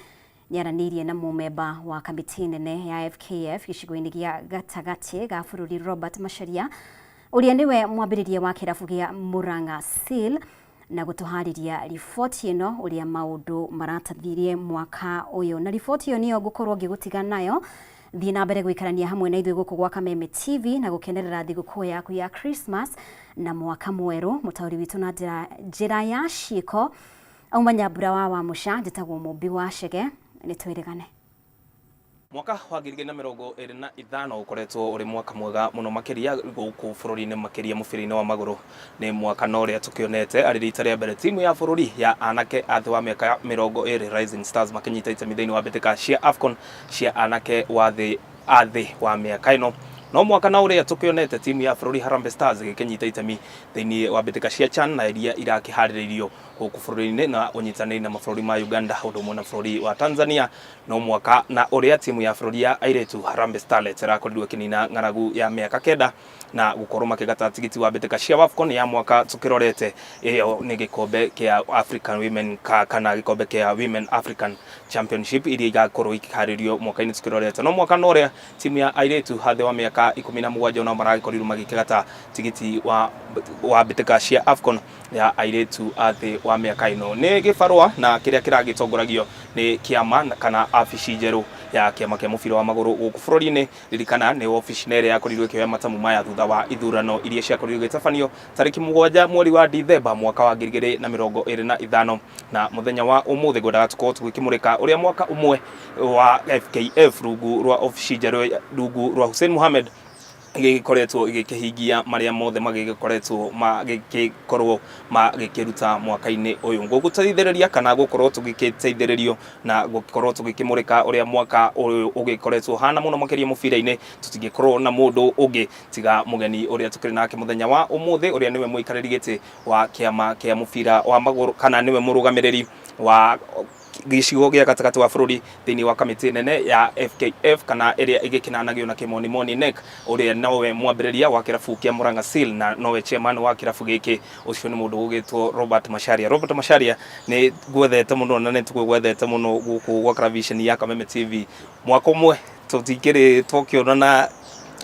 nĩaranĩirie na mũmemba wa kamĩtĩ nene ya FKF gĩcigo-inĩ gĩa gatagatĩ ga bũrũri Robert Macharia, ũrĩa nĩwe mwambĩrĩria wa kĩrabu gĩa Murang'a Seal, na gũtũharĩria riboti ĩno ũrĩa maũndũ maratathirie mwaka ũyũ. Na riboti ĩyo nĩyo ngũkorwo ngĩgũtiga nayo. Thiĩ na mbere gũikarania hamwe na ithuĩ gũkũ gwa Kameme TV na gũkenerera thigũkũ yaku ya Christmas na mwaka mwerũ. Mũtaũri witũ na njĩra ya ciĩko auma Nyambura wa Wamũca, njĩtagwo Mũmbi wa Chege, nĩ twĩrĩgane. Mwaka wa 2025 ũkoretwo ũrĩ mwaka mwega mũno makĩria gũkũ bũrũri-inĩ, makĩria mũbira-inĩ wa magũrũ. Nĩ mwaka na ũrĩa tũkĩonete arĩ rita rĩa mbere timu ya bũrũri ya anake a thĩ wa mĩaka 20 Rising Stars makĩnyita itemi thĩinĩ wa mbĩtĩka cia AFCON cia anake wa thĩ a thĩ wa mĩaka ĩno. No mwaka na ũrĩa tũkĩonete timu ya bũrũri Harambee Stars ĩgĩkĩnyita itemi thĩinĩ wa mbĩtĩka cia CHAN na iria irakĩharĩrĩirio gũkũ bũrũri-inĩ na ũnyitanĩri na mabũrũri ma Uganda ũndũ ũmwe na bũrũri wa Tanzania. No mwaka na ũrĩa timu ya bũrũri ya airĩtu Harambee Starlets ĩrakorirwo ĩkĩnina ng'aragu ya mĩaka 9 na gũkorwo makĩgata tigiti wa mbĩtĩka cia WAFCON ya mwaka tũkĩrorete. Ĩyo nĩ gĩkombe kĩa African Women kana gĩkombe kĩa Women African Championship iria igakorwo ikĩharĩrio mwaka-inĩ tũkĩrorete. No mwaka na ũrĩa timu ya airĩtu thĩ wa mĩaka 17 onao maragĩkorirwo magĩkĩgata tigiti wa mbĩtĩka cia AFCON ya airĩtu a thĩ wa mĩaka ĩno. Nĩ gĩbarũa na kĩrĩa kĩragĩtongoragio nĩ kĩama kana abici njerũ ya kĩama kĩa mũbira wa magũrũ gũkũ bũrũri-inĩ. Ririkana nĩ wabici na ĩrĩa yakorirwo ĩkĩoya matamu maya thutha wa ithurano iria ciakorirwo igĩtabanio tarĩki 7 mweri wa Dithemba mwaka wa 2025. Na mũthenya wa ũmũthĩ ngwendaga tũkorwo tũgĩkĩmũrĩka ũrĩa mwaka ũmwe wa FKF rungu rwa obici njerũ rungu rwa Hussein Mohamed gĩgĩkoretwo gĩkĩhingia marĩa mothe magĩgĩkoretwo magĩgĩkorwo magĩkĩruta mwaka-inĩ ũyũ. Ngũgũteithĩrĩria kana gũkorwo tũgĩgĩteithĩrĩrio na gũkorwo tũgĩkĩmũrĩka ũrĩa mwaka ũyũ ũgĩkoretwo hana mũno makĩria mũbira-inĩ. Tũtingĩkorwo na mũndũ ũngĩ tiga mũgeni ũrĩa tũkĩrĩ nake mũthenya wa ũmũthĩ, ũrĩa nĩwe mũikarĩri gĩtĩ wa kĩama kĩa mũbira wa magũrũ kana nĩwe mũrũgamĩrĩri wa gĩcigo gĩa gatagatĩ wa bũrũri thĩinĩ wa kamĩtĩ nene ya FKF kana ĩrĩa ĩgĩkĩnanagio na kĩmonimoni NEC, ũrĩa nowe mwambĩrĩria wa kĩrabu kĩa Murang'a Seal na nowe chairman wa kĩrabu gĩkĩ. Ũcio nĩ mũndũ ũgĩtwo Robert Macharia. Robert Macharia, nĩ ngwethete mũno na nĩ tũgwethete mũno gũkũ gwa television ya Kameme TV. Mwaka ũmwe tũtikĩrĩ twakĩonana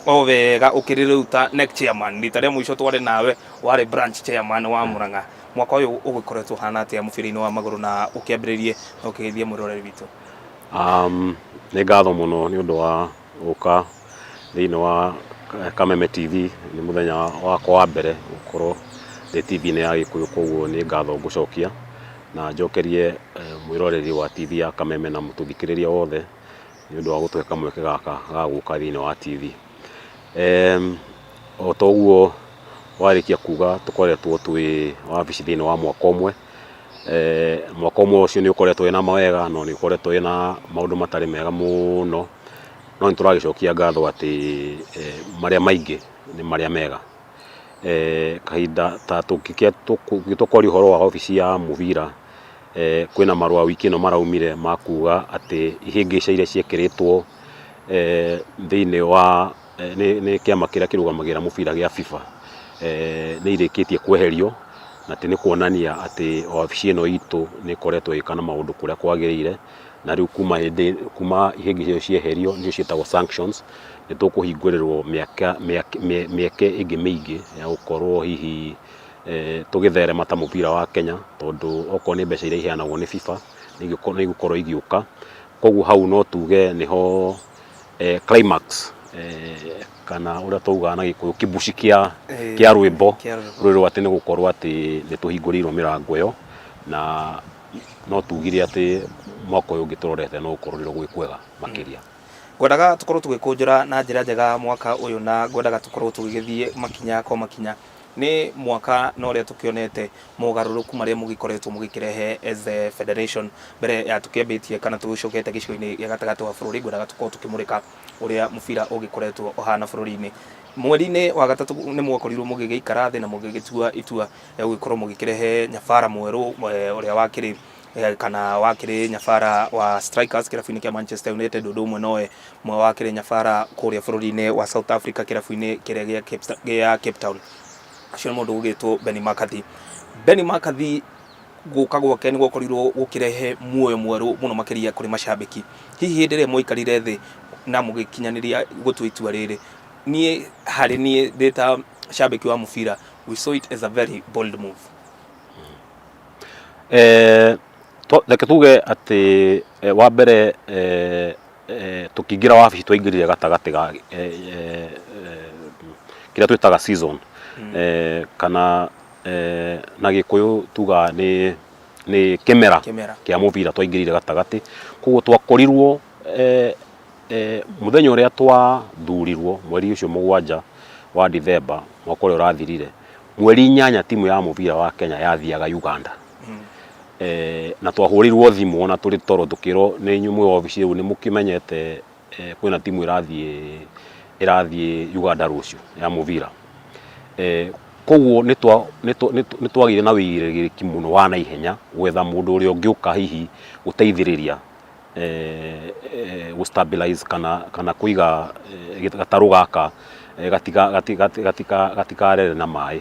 o wega ũkĩrĩ rĩu ta NEC chairman. Rita rĩa mũico twarĩ nawe warĩ branch chairman wa Murang'a. Mwaka ũyũ ũgĩkoretwo ũhana atĩa mũbira-inĩ wa magũrũ na ũkĩambĩrĩrie na ũkĩgeithia mwĩroreri witũ? Nĩ ngatho mũno nĩ ũndũ wa gũka thĩinĩ wa Kameme TV. Nĩ mũthenya wakwa wa mbere gũkorwo ndĩ TV-inĩ ya Gĩkũyũ, koguo nĩ ngatho ngũcokia na njokerie mwĩroreri wa TV ya Kameme na mũtũthikĩrĩria wothe nĩ ũndũ wa gũtũhe kamweke gaka ga gũka thĩinĩ wa TV. O ta ũguo warĩkia kuga, tũkoretwo twĩ wabici thĩinĩ wa mwaka ũmwe. Mwaka ũmwe ũcio nĩ ũkoretwo wĩna mawega no nĩ ũkoretwo wĩna maũndũ matarĩ mega mũno, no nĩ tũragĩcokia ngatho atĩ marĩa maingĩ nĩ marĩa mega. Kahinda ta tũkwaria ũhoro wa wabici ya mũbira, kwĩna marũa wiki ĩno maraumire ma kuga atĩ ihĩngĩca iria ciekĩrĩtwo thĩinĩ wa nĩ kĩama kĩrĩa kĩrũgamagĩrĩra mũbira gĩa FIFA nĩ irĩkĩtie kweherio, na atĩ nĩ kuonania atĩ wabici ĩno itũ nĩ ĩkoretwo ĩgĩka na maũndũ kũrĩa kwagĩrĩire, na rĩu kuma hĩndĩ kuma ihĩngĩca icio cieherio nĩcio ciĩtagwo sanctions, nĩ tũkũhingũrĩrwo mĩeke ĩngĩ mĩingĩ ya gũkorwo hihi tũgĩtherema ta mũbira wa Kenya, tondũ okorwo nĩ mbeca iria iheanagwo nĩ FIFA nĩ igũkorwo igĩũka. Koguo hau no tuge nĩho climax kana ũrĩa twaugaga na Gĩkũyũ kĩbuci kĩa rwĩmbo rwĩrwo atĩ nĩ gũkorwo atĩ nĩ tũhingũrĩirwo mĩrango ĩyo, na no tugire atĩ mwaka ũyũ ũngĩ tũrorete no gũkorwo gwĩ kwega makĩria. Ngwendaga tũkorwo tũgĩkũnjũra na njĩra njega mwaka ũyũ na ngwendaga tũkorwo tũgĩgĩthiĩ makinya kwa makinya. Nĩ mwaka na ũrĩa tũkĩonete mogarũrũku marĩa mũgĩkoretwo mũgĩkĩrehe as a federation mbere ya tũkĩambĩtie kana tũcokete gĩcigo-inĩ gĩa gatagatĩ wa bũrũri, ngwendaga tũkorwo tũkĩmũrĩka ũrĩa mũbira ũgĩkoretwo ũhana bũrũri-inĩ. Mweri-inĩ wa gatatũ nĩ mwakorirwo mũgĩgĩikara thĩ na mũgĩgĩtua itua rĩa gũgĩkorwo mũgĩkĩrehe nyabara mwerũ ũrĩa wakĩrĩ kana wakĩrĩ nyabara wa Strikers kĩrabu-inĩ kĩa Manchester United, ũndũ ũmwe nowe mwe wakĩrĩ nyabara kũrĩa bũrũri-inĩ wa South Africa kĩrabu-inĩ kĩrĩa gĩa Cape Town. Ũcio nĩ mũndũ ũgwĩtwo Benni McCarthy. Benni McCarthy gũka gwake nĩ gwakorirwo gũkĩrehe muoyo mwerũ mũno makĩria kũrĩ macambĩki. Hihi hĩndĩ ĩrĩa mwaikarire thĩ na mũgĩkinyanĩria gũtua itua rĩrĩ, niĩ harĩ niĩ ndĩ ta cambĩki wa mũbira, we saw it as a very bold move. Reke tuge atĩ wa mbere tũkĩingĩra wabici twaingĩrire gatagatĩ ga kĩrĩa twĩtaga season kana na Gĩkũyũ tugaga nĩ kĩmera kĩa mũbira twaingĩrire gatagatĩ. Koguo twakorirwo mũthenya ũrĩa twathurirwo mweri ũcio mũgwanja wa Dithemba mwaka ũrĩa ũrathirire, mweri inyanya timu ya mũbira wa Kenya yathiaga Uganda. Na twahũrĩirwo thimũ ona tũrĩ toro tũkĩrwo nĩ inyuĩ mwĩ wabici rĩu nĩ mũkĩmenyete kwĩna timu ĩrathiĩ ĩrathiĩ Uganda rũciũ ya mũbira. Koguo nĩ twagĩire na wĩigĩrĩrĩki mũno wa naihenya gwetha mũndũ ũrĩa ũngĩũka hihi gũteithĩrĩria gũ stabilize kana kũiga gatarũ gaka gatikarere na maĩ,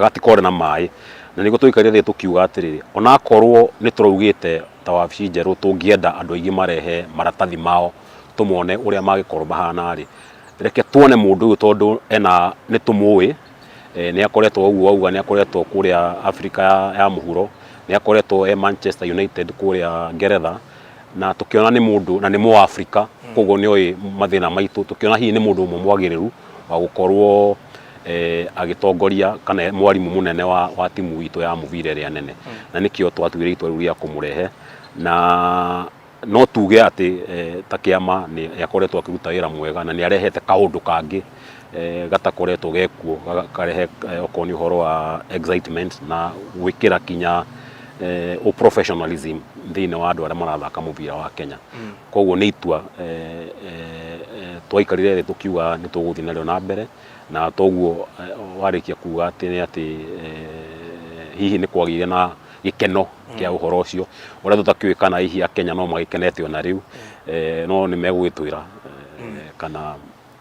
gatikore na maĩ. Na nĩguo twaikarire thĩ tũkiuga atĩrĩrĩ, onakorwo nĩ tũraugĩte ta wabici njerũ tũngĩenda andũ aingĩ marehe maratathi mao tũmone ũrĩa mangĩkorwo mahana rĩ, reke tuone mũndũ ũyũ tondũ ena nĩ tũmũĩ, nĩ akoretwo ũguo wauga nĩ akoretwo kũrĩa Afrika ya mũhuro, nĩ akoretwo e Manchester United kũrĩa Ngeretha, na tũkĩona nĩ mũndũ na nĩ Mũafrika, koguo nĩ oĩ mathĩna maitũ, tũkĩona hihi nĩ mũndũ ũmwe mwagĩrĩru wa gũkorwo agĩtongoria kana mwarimũ mũnene wa timu itũ ya mũbira ĩrĩa nene, na nĩkĩo twatuire itua rĩu rĩa kũmũrehe. Na no tuge atĩ ta kĩama nĩ akoretwo akĩruta wĩra mwega na nĩ arehete kaũndũ kangĩ gatakoretwo gekuo, gakarehe okorwo nĩ ũhoro wa excitement na gwĩkĩra kinya ũ professionalism thĩinĩ wa andũ arĩa marathaka mũbira wa Kenya. Koguo nĩ itua twaikarire thĩ tũkiuga nĩ tũgũthiĩ narĩo na mbere, na toguo warĩkia kuga atĩ nĩ atĩ hihi nĩ kwagĩire na gĩkeno kĩa ũhoro ũcio, ũrĩa tũtakĩũĩ kana hihi Akenya no magĩkenete ona rĩu, no nĩ megũgĩtwĩra kana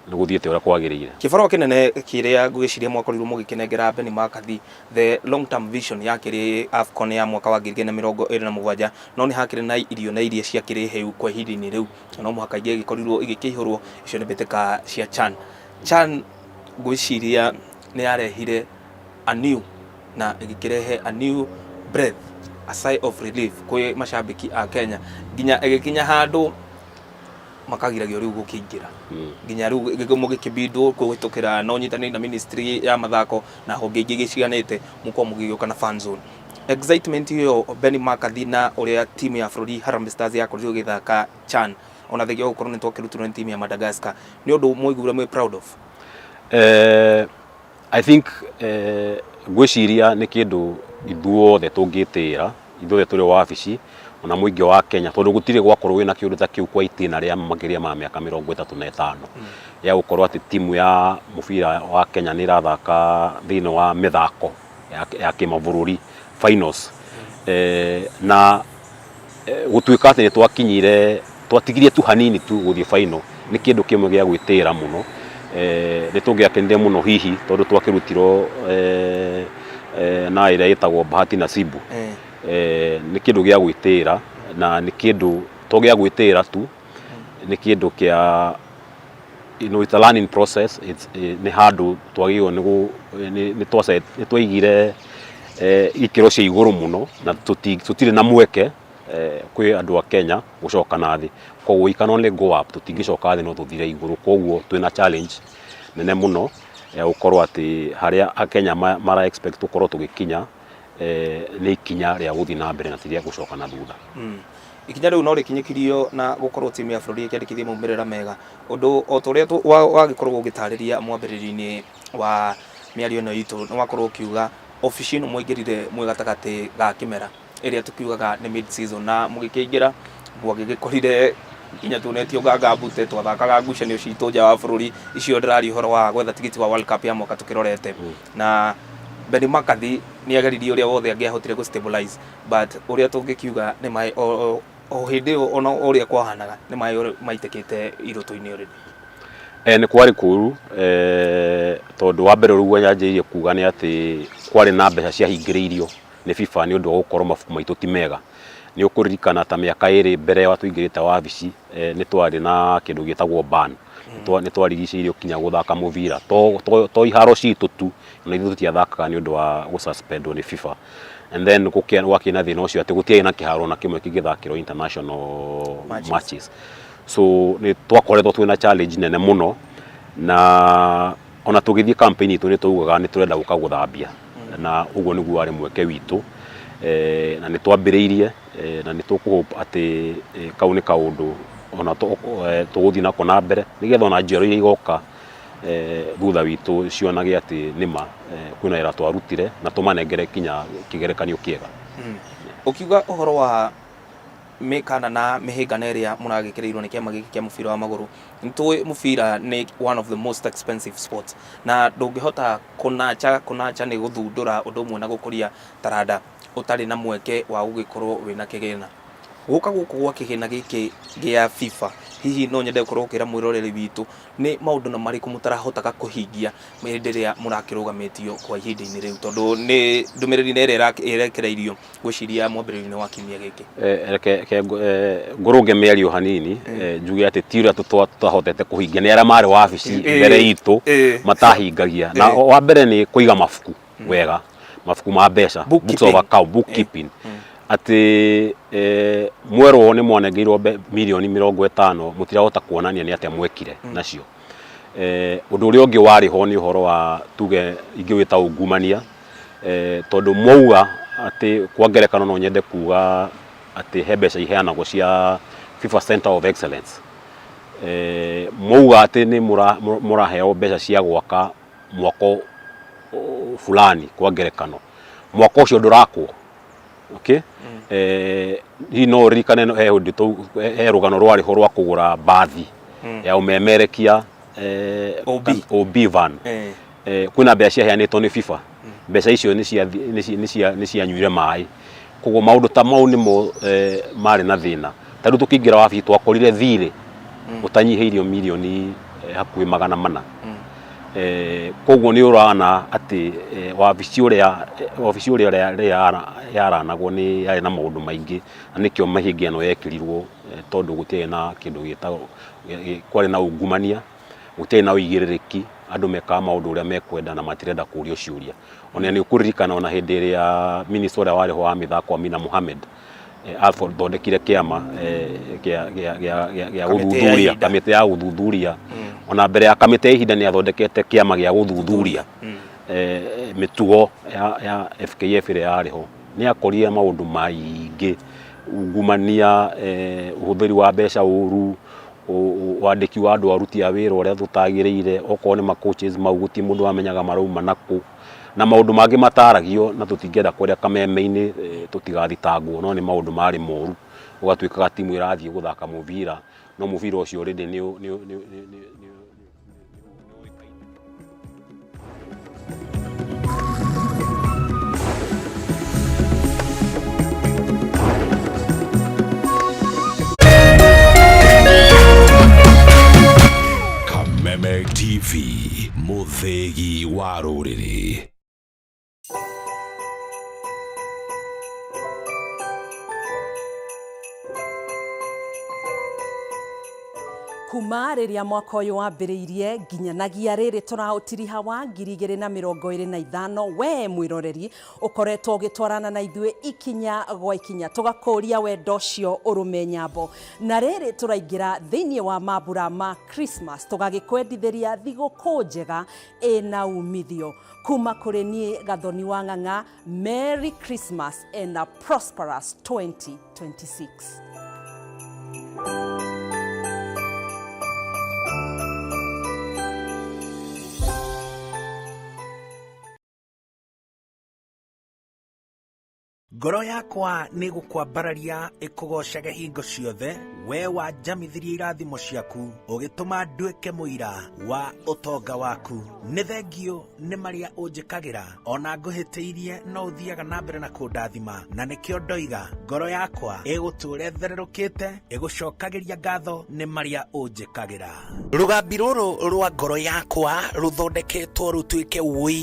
nĩ gũthiĩte ũrĩa kwagĩrĩire. Kĩbarũa kĩnene kĩrĩa ngwĩciria mwakorirwo mũgĩkĩnengera Benni McCarthy the long term vision yakĩrĩ AFCON ya mwaka wa 2027, no nĩ hakĩrĩ na irio na iria ciakĩrĩ hĩu kwa ihinda-inĩ rĩu, na no mũhaka ingĩagĩkorirwo igĩkĩihũrwo, icio nĩ mbĩtĩka cia CHAN. CHAN ngwĩciria nĩ yarehire a new na ĩgĩkĩrehe a new breath, a sigh of relief kwĩ macambĩki a Kenya, nginya ĩgĩkinya handũ makagiragio rĩu gũkĩingĩra, nginya rĩu mũgĩkĩbindwo kũhĩtũkĩra na ũnyitanĩri na ministry ya mathako na honge ingĩ gĩciganĩte, mũkorwo mũgĩgĩũka na fan zone. Excitement ĩyo Benni McCarthy na ũrĩa timu ya bũrũri Harambee Stars yakorirwo ĩgĩthaka CHAN, ona thengia wa gũkorwo nĩ twakĩrutirwo nĩ timu ya Madagascar, nĩ ũndũ mwaiguire mwĩ proud of? I think ngwĩciria nĩ kĩndũ ithuothe tũngĩtĩĩra, ithuothe tũrĩ wabici ona mũingĩ wa Kenya, tondũ gũtirĩ gwakorwo wĩna kĩũndũ ta kĩu kwa itĩna rĩa makĩria ma mĩaka 35 ya gũkorwo atĩ timu ya mũbira wa Kenya nĩ ĩrathaka thĩinĩ wa mĩthako ya kĩmabũrũri finals. Na gũtuĩka atĩ nĩ twakinyire, twatigirie tu hanini tu gũthiĩ final nĩ kĩndũ kĩmwe gĩa gwĩtĩĩra mũno. Nĩ tũngĩakenire mũno hihi tondũ twakĩrutirwo na ĩrĩa ĩtagwo Bahati Nasibu. Nĩ kĩndũ gĩa gwĩtĩĩra na nĩ kĩndũ to gĩa gwĩtĩĩra tu, nĩ kĩndũ kĩa it's a learning process, it's nĩ handũ twagĩrĩirwo nĩ nĩ twaigire ikĩro cia igũrũ mũno na tũtirĩ na mweke kwĩ andũ a Kenya gũcoka na thĩ. Koguo we can only go up, tũtingĩcoka thĩ no tũthire igũrũ. Koguo twĩna challenge nene mũno ya gũkorwo atĩ harĩa Akenya mara expect tũkorwo tũgĩkinya nĩ ikinya rĩa gũthiĩ na mbere na ti rĩa gũcoka na thutha. Ikinya rĩu no rĩkinyũkirio na gũkorwo timu ya bũrũri ĩkĩandĩkithia maumĩrĩra mega, ũndũ o ta ũrĩa wagĩkoragwo ũgĩtarĩria mwambĩrĩrio-inĩ wa mĩario ĩno itũ, nĩ wakorwo ũkiuga obici ĩno mwaingĩrire mwĩ gatagatĩ ga kĩmera ĩrĩa tũkiugaga nĩ mid season, na mũgĩkĩingĩra mwagĩgĩkorire nginya tuonetio nganga mbute, twathakaga ngucanio citũ nja wa bũrũri, icio ndĩraria ũhoro wa gwetha tigiti wa World Cup ya mwaka tũkĩrorete, na Benni McCarthy nĩ ageririe ũrĩa wothe angĩahotire gũ stabilize, but ũrĩa tũngĩkiuga nĩ maĩ o o hĩndĩ ĩyo ona ũrĩa kwahanaga nĩ maĩ maitĩkĩte irũtũ-inĩ already. E, nĩ kwarĩ kũru e, tondũ wa mbere ũguo nyanjĩrĩirie kuga nĩ atĩ kwarĩ na mbeca ciahingĩrĩirio nĩ FIFA nĩ ũndũ wa gũkorwo mabuku maitũ ti mega. Nĩ ũkũririkana ta mĩaka ĩrĩ mbere ya tũingĩrĩte wabici e, nĩ twarĩ na kĩndũ gĩtagwo ban. Nĩ twarigicĩirio kinya gũthaka mũbira to, to, to iharo citũ tu ona ithuĩ tũtiathakaga nĩ ũndũ wa gũsuspendwo nĩ FIFA. And then gwakĩ na thĩna ũcio atĩ gũtiarĩ na kĩharo ona kĩmwe kĩngĩthakĩrwo international matches, matches. So nĩ twakoretwo twĩna challenge nene mũno na ona tũgĩthiĩ campaign itũ nĩ twaugaga nĩ tũrenda gũka gũthambia na ũguo nĩguo warĩ mweke witũ e, na nĩ twambĩrĩirie e, na nĩ tũkũhope atĩ e, kau nĩ kaũndũ ona tũgũthiĩ nako na mbere nĩgetha ona njiaro iria igoka e, thutha witũ cionage atĩ nĩma e, kwĩna wĩra twarutire na tũmanengere kinya kĩgerekanio kĩega. Ũkiuga ũhoro wa mĩkana na mĩhĩngano ĩrĩa mũragĩkĩrĩirwo nĩ kĩama gĩkĩ kĩa mũbira wa magũrũ, nĩ tũĩ mũbira nĩ one of the most expensive sports, na ndũngĩhota kũnacha kũnacha nĩ gũthundũra ũndũ ũmwe na gũkũria taranda ũtarĩ na mweke wa gũgĩkorwo wĩna kĩgĩna. Gũka gũkũ gwa kĩgĩna gĩkĩ gĩa FIFA, hihi no nyende gũkorwo ũkĩra mwĩroreri witũ nĩ maũndũ na marĩkũ mũtarahotaga kũhingia hĩndĩ ĩrĩa mũrakĩrũgamĩtio kwa ihinda-inĩ rĩu, tondũ nĩ ndũmĩrĩri ĩrĩa ĩrekereirio ngwĩciria mwambĩrĩrio-inĩ wa kiumia gĩkĩ. Reke ngũrũnge mĩario hanini, njuge atĩ ti ũrĩa tũtahotete kũhingia, nĩ arĩa marĩ wabici mbere itũ matahingagia. Na wa mbere nĩ kũiga mabuku wega, mabuku ma mbeca, books of account, bookkeeping, atĩ mwerwo nĩ mwanengeirwo mirioni 50 mũtirahota kuonania nĩ atĩa mwekire nacio. Ũndũ ũrĩa ũngĩ warĩ ho nĩ ũhoro wa tuge ingĩwĩta ungumania, tondũ mwauga atĩ kwa ngerekano no nyende kuga atĩ he mbeca iheanagwo cia FIFA Center of Excellence. Mwauga atĩ nĩ mũraheo mbeca cia gwaka mwako fulani kwa ngerekano, mwako ũcio ndũrakwo. Okay? Hihi no ũririkane he hĩndĩ he rũgano rwarĩ ho rwa kũgũra mbathi ya ũmemerekia, OB van. Kwĩna mbeca ciaheanĩtwo nĩ FIFA, mbeca icio nĩ cianyuire maĩ. Koguo maũndũ ta mau nĩmo marĩ na thĩna. Ta rĩu tũkĩingĩra wabici twakorire thirĩ ũtanyihĩirio mirioni hakuhĩ 400. Koguo nĩ ũrona atĩ wabici ũrĩa wabici ũrĩa ĩrĩa yaranagwo nĩ yarĩ na maũndũ maingĩ, na nĩkĩo mĩhĩnga ĩno yekĩrirwo, tondũ gũtiarĩ na kĩndũ gĩtagwo, kwarĩ na ungumania, gũtiarĩ na ũigĩrĩrĩki, andũ mekaga maũndũ ũrĩa mekwenda na matirenda kũrio ciũria. Ona nĩ ũkũririkana ona hĩndĩ ĩrĩa minister ũrĩa warĩ ho wa mĩthako Amina Mohamed athondekire kĩama gĩa gũthuthuria, kamĩtĩ ya gũthuthuria. Ona mbere ya kamĩtĩ ya ihinda nĩ athondekete kĩama gĩa gũthuthuria mĩtugo ya FKF ĩrĩa yarĩ ho. Nĩ akorire maũndũ maingĩ, ungumania, ũhũthĩri wa mbeca ũru, wandĩki wa andũ aruti a wĩra ũrĩa tũtagĩrĩire, okorwo nĩ ma coaches mau gũtirĩ mũndũ wamenyaga marauma nakũ, na maũndũ mangĩ mataragio na tũtingĩenda kwaria kameme-inĩ tũtigathitangwo, no nĩ maũndũ marĩ moru. Gũgatuĩkaga timu ĩrathiĩ gũthaka mũbira, no mũbira ũcio already nĩ Kameme TV, mũthĩgi wa rũrĩrĩ. Kuma rĩrĩa mwaka ũyũ wambĩrĩirie nginyanagia rĩrĩ tũraũtiriha wa 2025, we mwĩroreri ũkoretwo ũgĩtwarana na ithuĩ ikinya gwa ikinya, tũgakũria wendo ũcio ũrũme nyambo. Na rĩrĩ tũraingĩra thĩinĩ wa mambura ma Christmas, tũgagĩkwendithĩria thigũkũ njega ĩna umithio. Kuma kũrĩ niĩ Gathoni wa Ng'ang'a, Merry Christmas and a prosperous 2026. Ngoro yakwa nĩ gũkwambararia ĩkũgocage hingo ciothe, we wanjamithirie irathimo ciaku, ũgĩtũma nduĩke mũira wa ũtonga waku. Nĩ thengiũ nĩ marĩa ũnjĩkagĩra, ona ngũhĩtĩirie no ũthiaga na mbere na kũndathima, na nĩkĩo ndoiga ngoro yakwa ĩgũtũũra ĩthererũkĩte, ĩgũcokagĩria ngatho nĩ marĩa ũnjĩkagĩra. Rũgambi rũrũ rwa ngoro yakwa rũthondeketwo rũtuĩke ũira.